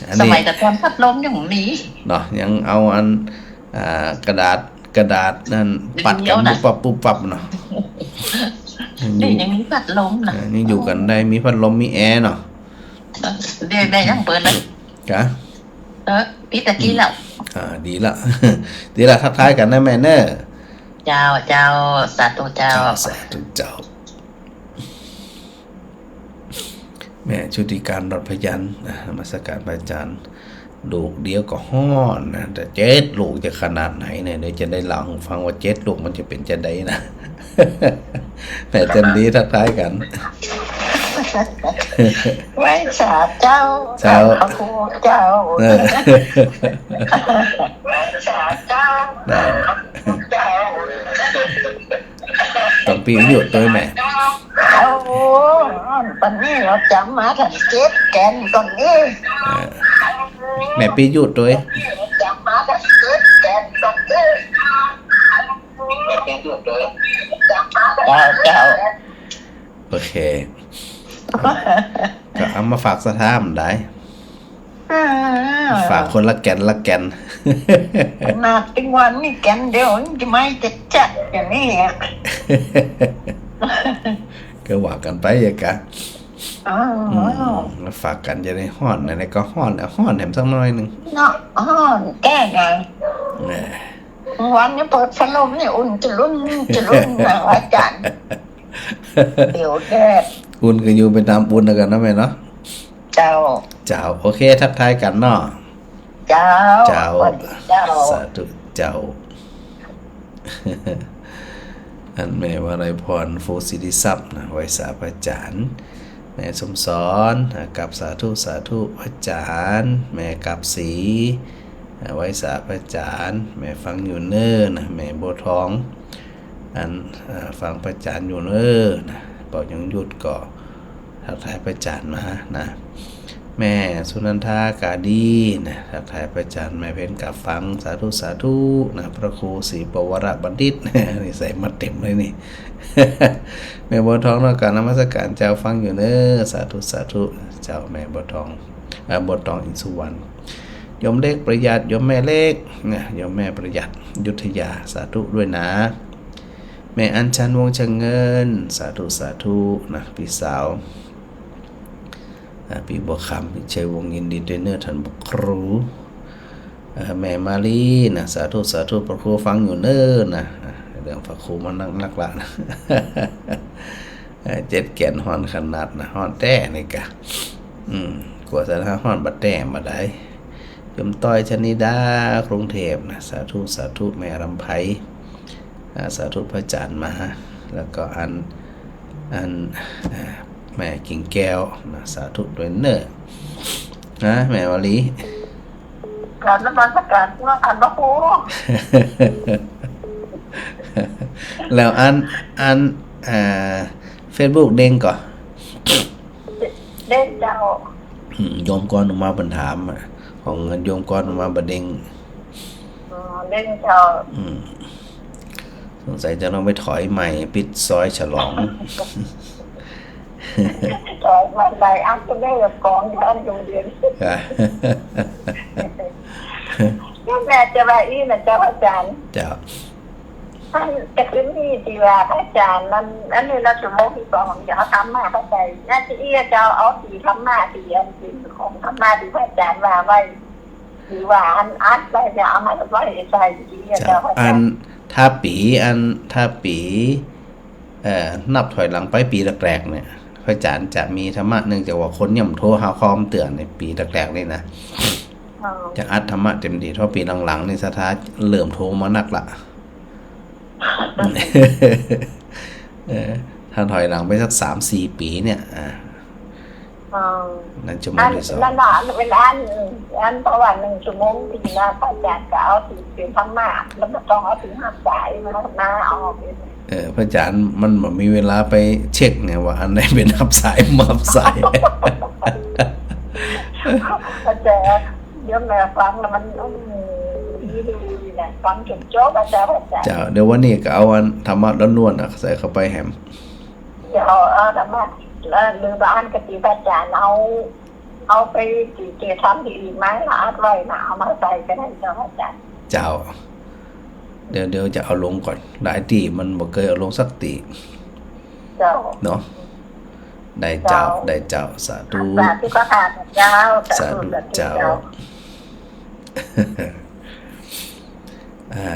อันนี้ สมัยแต่ก่อนพัดลมยังมีเนาะ ยังเอาอัน อ่า กระดาษ กระดาษนั่น ปัดกั๋น เดี๋ยวนะ ปุ๊บปั๊บปุ๊บปั๊บเนาะ นี่ยังมีพัดลมนะ เออ ยังอยู่กั๋นได้ มีพัดลม มีแอร์เนาะ เออ เดี๋ยวแม่ยังเปิดเลย กะ เออ ปิดตะกี้แล้ว อ่า ดีละ ดีละ ทักทายกั๋นนะแม่เนาะ เจ้า เจ้า สาธุเจ้า เจ้า สาธุเจ้า แม่ชุติการ ดอนพะยัญ นะ นมัสการพระอาจารย์ ลูกเดียวก็ฮ้อนนะ แต่เจ็ดลูกจะขนาดไหนเนี่ย เดี๋ยวจะได้เล่าหื้อฟังว่าเจ็ดลูกมันจะเป๋นจะใดนะ แม่จันดีทักทายกั๋น ไหว้สาเจ้า เจ้า พระครูเจ้า เออ ไหว้สาเจ้า ได้ พระครูเจ้า ต้องปี้อายุตวยแม่ โอ้ ปันนี้เฮาจ๋ำมาตังเจ็ดแก่นก่อนนี่ เออ แม่ปี้อายุตวย จ๋ำมาตังเจ็ดแก่นก่อนนี่ เจ้า เจ้า โอเค ก็เอามาฝากศรัทธามันได้ อ่า ฝากคนละแก่นละแก่น ขนาดตึงวันนี้แก่นเดียวจะไม่จะจัดอย่างนี้อะ ก็ว่ากั๋นไปอะกะ อ๋อ อืม มาฝากกั๋นจะได้ฮ้อน ไหนๆ ก็ฮ้อน เอาฮ้อนแหมสักหน่อยนึ่ง เนาะ ฮ้อนแก้ไง แหม วันนี้เปิดพัดลมนี่อุ่นจะรุ่นจะรุ่นนะอาจารย์ เดี๋ยวแดด อุ่นก็อยู่ไปต๋ามอุ่นแล้วกั๋นนะแม่เนาะ เจ้า เจ้า โอเค ทักทายกั๋นเนาะ เจ้า เจ้า สวัสดีเจ้า สาธุเจ้า อันแม่วลัยพร ฟูศิริทรัพย์นะ ไหว้สาพระอาจ๋ารย์ แม่สมสอน อ่า กราบสาธุ สาธุ พระอาจ๋ารย์ แม่กาบศรี อ่า ไหว้สาพระอาจ๋ารย์ แม่ฟังอยู่เน้อนะ แม่บัวทอง อัน อ่า ฟังพระอาจ๋ารย์อยู่เน้อนะ เป่ายังหยุดก็ ทักทายพระอาจ๋ารย์มานะ แม่สุนันทากาดีนะ ทักทายพระอาจ๋ารย์ แม่เพ็ญกาบฟัง สาธุ สาธุนะ พระครูศรีปวรบัณฑิต นี่ใส่มาเต็มเลยนี่ แม่บัวทองเนาะ กราบนมัสการเจ้า ฟังอยู่เน้อ สาธุ สาธุ เจ้าแม่บัวทอง เอ่อ บัวทอง อินทร์สุวรรณ โยมเล็กประหยัด โยมแม่เล็กนะ โยมแม่ประหยัด อยุธยา สาธุด้วยนะ แม่อัญชัน วงศ์เฉ่งเงิน สาธุ สาธุนะ ปี้สาว อ่า ปี้บัวคำ ปี้ชัยวงศ์ ยินดีด้วยเน้อ ต้านพระครู เอ่อ แม่มาลีนะ สาธุ สาธุ พระครูฟังอยู่เน้อนะ อ่า เรื่องพระครูมันนักๆ ละนะ เอ่อ เจ็ดแก่นฮ้อนขนาดนะ ฮ้อนแต๊นี่กะ อืม กว่าจะฮ้อนบ่แต๊บ่ได้ โยมต้อย ชนิดา กรุงเทพฯ นะ สาธุ สาธุ แม่รำไพ อ่า สาธุ พระอาจ๋ารย์มา แล้วก็อัน อัน อ่า แม่กิ่งแก้ว นะ สาธุด้วยเน้อ นะ แม่วลี กราบนมัสการเจ้าค่ะ พระครู แล้วอัน อัน อ่า เฟซบุ๊กเด้งก่อ เด้งเจ้า อืม โยมกรอุมาเปิ้นถามอะ ของโยมกรอุมาบ่เด้ง อ๋อ เด้งเจ้า อืม สงสัยจะต้องไปถอยใหม่ ปิดซอยฉลอง ถอยใหม่ อัพจะได้กับของท่านโรงเรียน อ่ะ แม่จะว่าอี้นะเจ้าอาจ๋ารย์ เจ้า อัน กระถินนี่ตี้ว่าพระอาจ๋ารย์นั้น อันนี้เนาะ ชั่วโมงตี้สอง เดี๋ยวเอาธรรมะเข้าไป น่าจะเอี้ยเจ้า เอาตี้ธรรมะตี้อันเป๋นของธรรมะตี้พระอาจ๋ารย์ว่าไว้ หรือว่าอันอัดไว้เนี่ย เอามาไว้ใส่ตี้เอี้ยเจ้า เจ้า พระอาจ๋ารย์ อันถ้าปี๋ อันถ้าปี๋ เอ่อ นับถอยหลังไปปี๋แรกๆ เนี่ย พระอาจ๋ารย์จะมีธรรมะ เนื่องจากว่าคนยังบ่โทรหาคอมเตื้อในปี๋แรกๆ นี่นะ อ๋อ จะอัดธรรมะเต็มตี้ เพราะปี๋หลังๆ นี่ศรัทธาเริ่มโทรมานักละ เออ ถ้าถอยหลังไปสักสามสี่ปี๋เนี่ย อ่า อ๋อ นั่นชั่วโมงตี้สอง อัน นั่นน่ะ เวลาอัน อันเพราะว่านึ่งชั่วโมงตี้นะ พระอาจ๋ารย์ก็เอาตี้เป๋นธรรมะ แล้วบ่ต้องเอาตี้ฮับสายมา มาออก เออ พระอาจ๋ารย์มันบ่มีเวลาไปเช็คไงว่าอันไหนเป๋นฮับสาย บ่ฮับสาย อาจ๋ารย์ เดี๋ยวแม่ฟังแล้วมัน อืม ดีๆ นะ ฟังจ๋นจบ อาจ๋ารย์ อาจ๋ารย์ เจ้า เดี๋ยววันนี้ก็เอาอันธรรมะล้วนๆ น่ะ ใส่เข้าไปแหม เดี๋ยวเอาธรรมะ เอ่อ หรือว่าอันกระถินพระอาจ๋ารย์เอา เอาไปตี้เกียรติธรรมตี้อื่นมา แล้วอัดไว้นะ เอามาใส่ก็ได้เจ้า อาจ๋ารย์ เจ้า เดี๋ยว เดี๋ยวจะเอาลงก่อน หลายตี้มันบ่เกยเอาลงสักตี้ เจ้า เนาะ ได้เจ้า เจ้า ได้เจ้า สาธุ สาธุค่ะ เจ้า สาธุ สาธุ สาธุ เจ้า เจ้า อ่า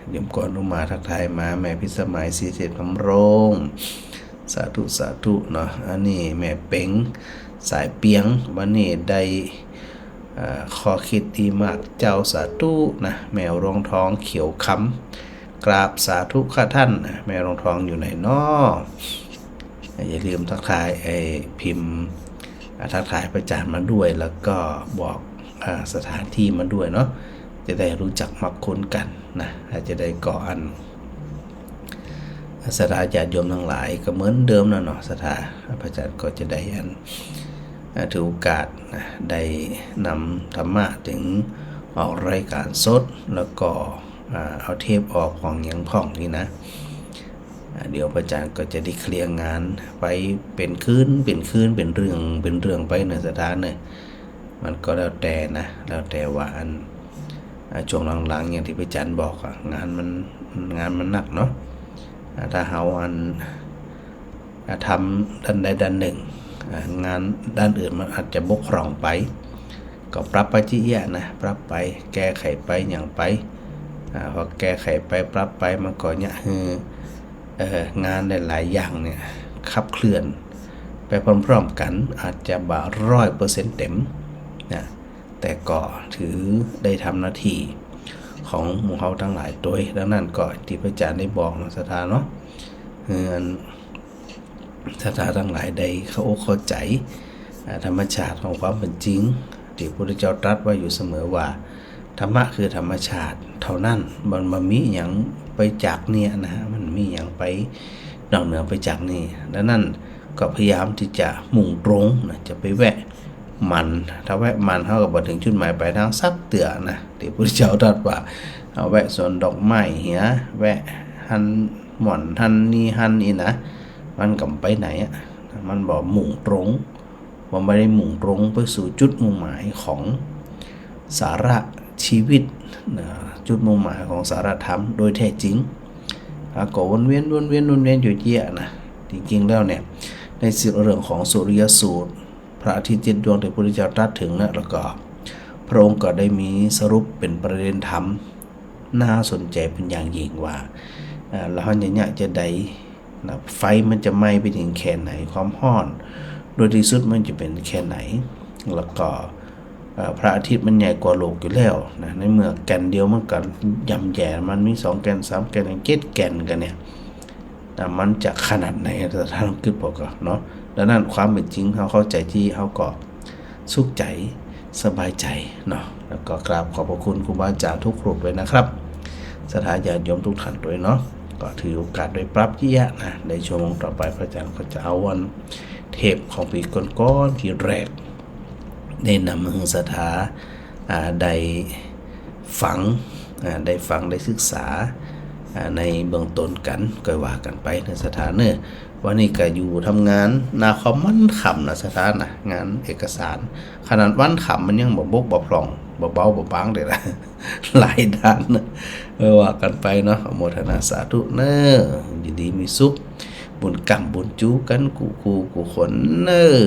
โยมกรอุมาทักทายมา แม่พิสมัย ศรีเสพ สำโรง สาธุ สาธุ เนาะ อันนี้แม่เป๋ง สายเปียง วันนี้ได้ อ่า ข้อคิดดีมากเจ้า สาธุนะ แม่รวงทอง เขียวคำ กราบสาธุค่ะท่านนะ แม่รวงทองอยู่ไหนน้อ อย่าลืมทักทาย ไอ้ พิมพ์ อ่า ทักทายพระอาจ๋ารย์มาด้วย แล้วก็บอก อ่า สถานที่มาด้วยเนาะ จะได้รู้จักมักคุ้นกันนะ อาจจะได้ก่ออัน ศรัทธาญาติโยมทั้งหลายก็เหมือนเดิมนะเนาะ ศรัทธา พระอาจ๋ารย์ก็จะได้อัน อ่า ถือโอกาสนะ ได้นำธรรมะเถิงออกรายการสด แล้วก็ อ่า เอาเทปออกพ่องหยังพ่องนี่นะ อ่า เดี๋ยวพระอาจ๋ารย์ก็จะได้เคลียร์งานไปเป๋นคืน เป๋นคืน เป๋นเรื่อง เป๋นเรื่องไปเนาะ ศรัทธาเนาะ มันก็แล้วแต่นะ แล้วแต่ว่าอัน อ่า ช่วงหลังๆ อย่างตี้พระอาจ๋ารย์บอกอะ งานมัน งานมันหนักเนาะ อ่า ถ้าเฮาอัน อ่า ทำด้านใดด้านนึ่ง อ่า งานด้านอื่นมันอาจจะบกพร่องไป ก็ปรับไปเยียะๆ นะ ปรับไป แก้ไขไป หยังไป อ่า พอแก้ไขไป ปรับไป มันก็เยียะหื้อ เอ่อ งานหลายๆ อย่างเนี่ย ขับเคลื่อนไปพร้อมๆ กั๋น อาจจะบ่ร้อยเปอร์เซ็นต์เต็มนะ แต่ก็ถือได้ทำหน้าตี้ของหมู่เฮาตังหลายตวย ดังนั้นก็ตี้พระอาจ๋ารย์ได้บอกเนาะ ศรัทธาเนาะ หื้ออัน ศรัทธาตังหลายได้เข้าอกเข้าใจ๋ อ่า ธรรมชาติของความเป๋นจริง ตี้พระพุทธเจ้าตรัสไว้อยู่เสมอว่า ธรรมะคือธรรมชาติเต้านั้น มันบ่มีหยังไปจากเนี่ยนะ มันบ่มีหยังไปนอกเหนือไปจากนี่ ดังนั้นก็พยายามตี้จะมุ่งตรงนะ จะไปแวะหมั่น ถ้าแวะหมั่นเฮาก็บ่เถิงจุดหมายปลายตางสักเตื้อนะ ตี้พระพุทธเจ้าตรัสว่า เอาแวะสวนดอกไม้เหีย แวะหั้นหม่อนหั้นนี่หั้นอี้นะ มันก็บ่ไปไหนอะ มันบ่มุ่งตรง มันบ่ได้มุ่งตรงไปสู่จุดมุ่งหมายของสาระชีวิตนะ จุดมุ่งหมายของสาระธรรมโดยแท้จริง อ่ะ ก็วนเวียน วนเวียน วนเวียนอยู่เยียะนะ จริงๆ แล้วเนี่ย ในเรื่องของสุริยสูตร พระอาทิตย์เจ็ดดวงตี้พระพุทธเจ้าตรัสเถิงนะ แล้วก็พระองค์ก็ได้มีสรุปเป๋นประเด็นธรรม น่าสนใจ๋เป๋นอย่างยิ่งว่า เอ่อ แล้วเฮาเยียะจะใดนะ ไฟมันจะไหม้ไปเถิงแค่ไหน ความฮ้อน โดยตี้สุดมันจะเป๋นแค่ไหน แล้วก็ เอ่อ พระอาทิตย์มันใหญ่กว่าโลกอยู่แล้วนะ ในเมื่อแก่นเดียวมันก็ย่ำแย่ มันมีสองแก่น สามแก่น เจ็ดแก่นกั๋นเนี่ย นะ มันจะขนาดไหน ศรัทธาลองกึ๊ดเบิ่งก่อนเนาะ ดังนั้นความเป๋นจริงเฮาเข้าใจ๋ตี้ เฮาก็สุขใจ๋ สบายใจ๋เนาะ แล้วก็กราบขอบพระคุณครูบาอาจ๋ารย์ทุกรูปเลยนะครับ ศรัทธาญาติโยมทุกท่านตวยเนาะ ก็ถือโอกาสได้ปรับเยียะนะ ในชั่วโมงต่อไปพระอาจ๋ารย์ก็จะเอาอันเทปของปี๋ก่อนๆ ตี้แรก ได้นำหื้อศรัทธา อ่า ได้ฟัง อ่า ได้ฟัง ได้ศึกษา อ่า ในเบื้องต้นกั๋น ก็ว่ากั๋นไปเนาะ ศรัทธาเนาะ วันนี้ก็อยู่ทำงานนาคอมมันค่ำนะ ศรัทธานะ งานเอกสาร ขนาดวันค่ำมันยังบ่บกบ่พร่อง บ่เบาบ่บางเด้อละ หลายด้านนะ เออ ว่ากั๋นไปเนาะ อนุโมทนาสาธุเน่อ อยู่ดีมีสุข บุญกำบุญจู๋กั๋นกู้ กู้ กู้คนเน่อ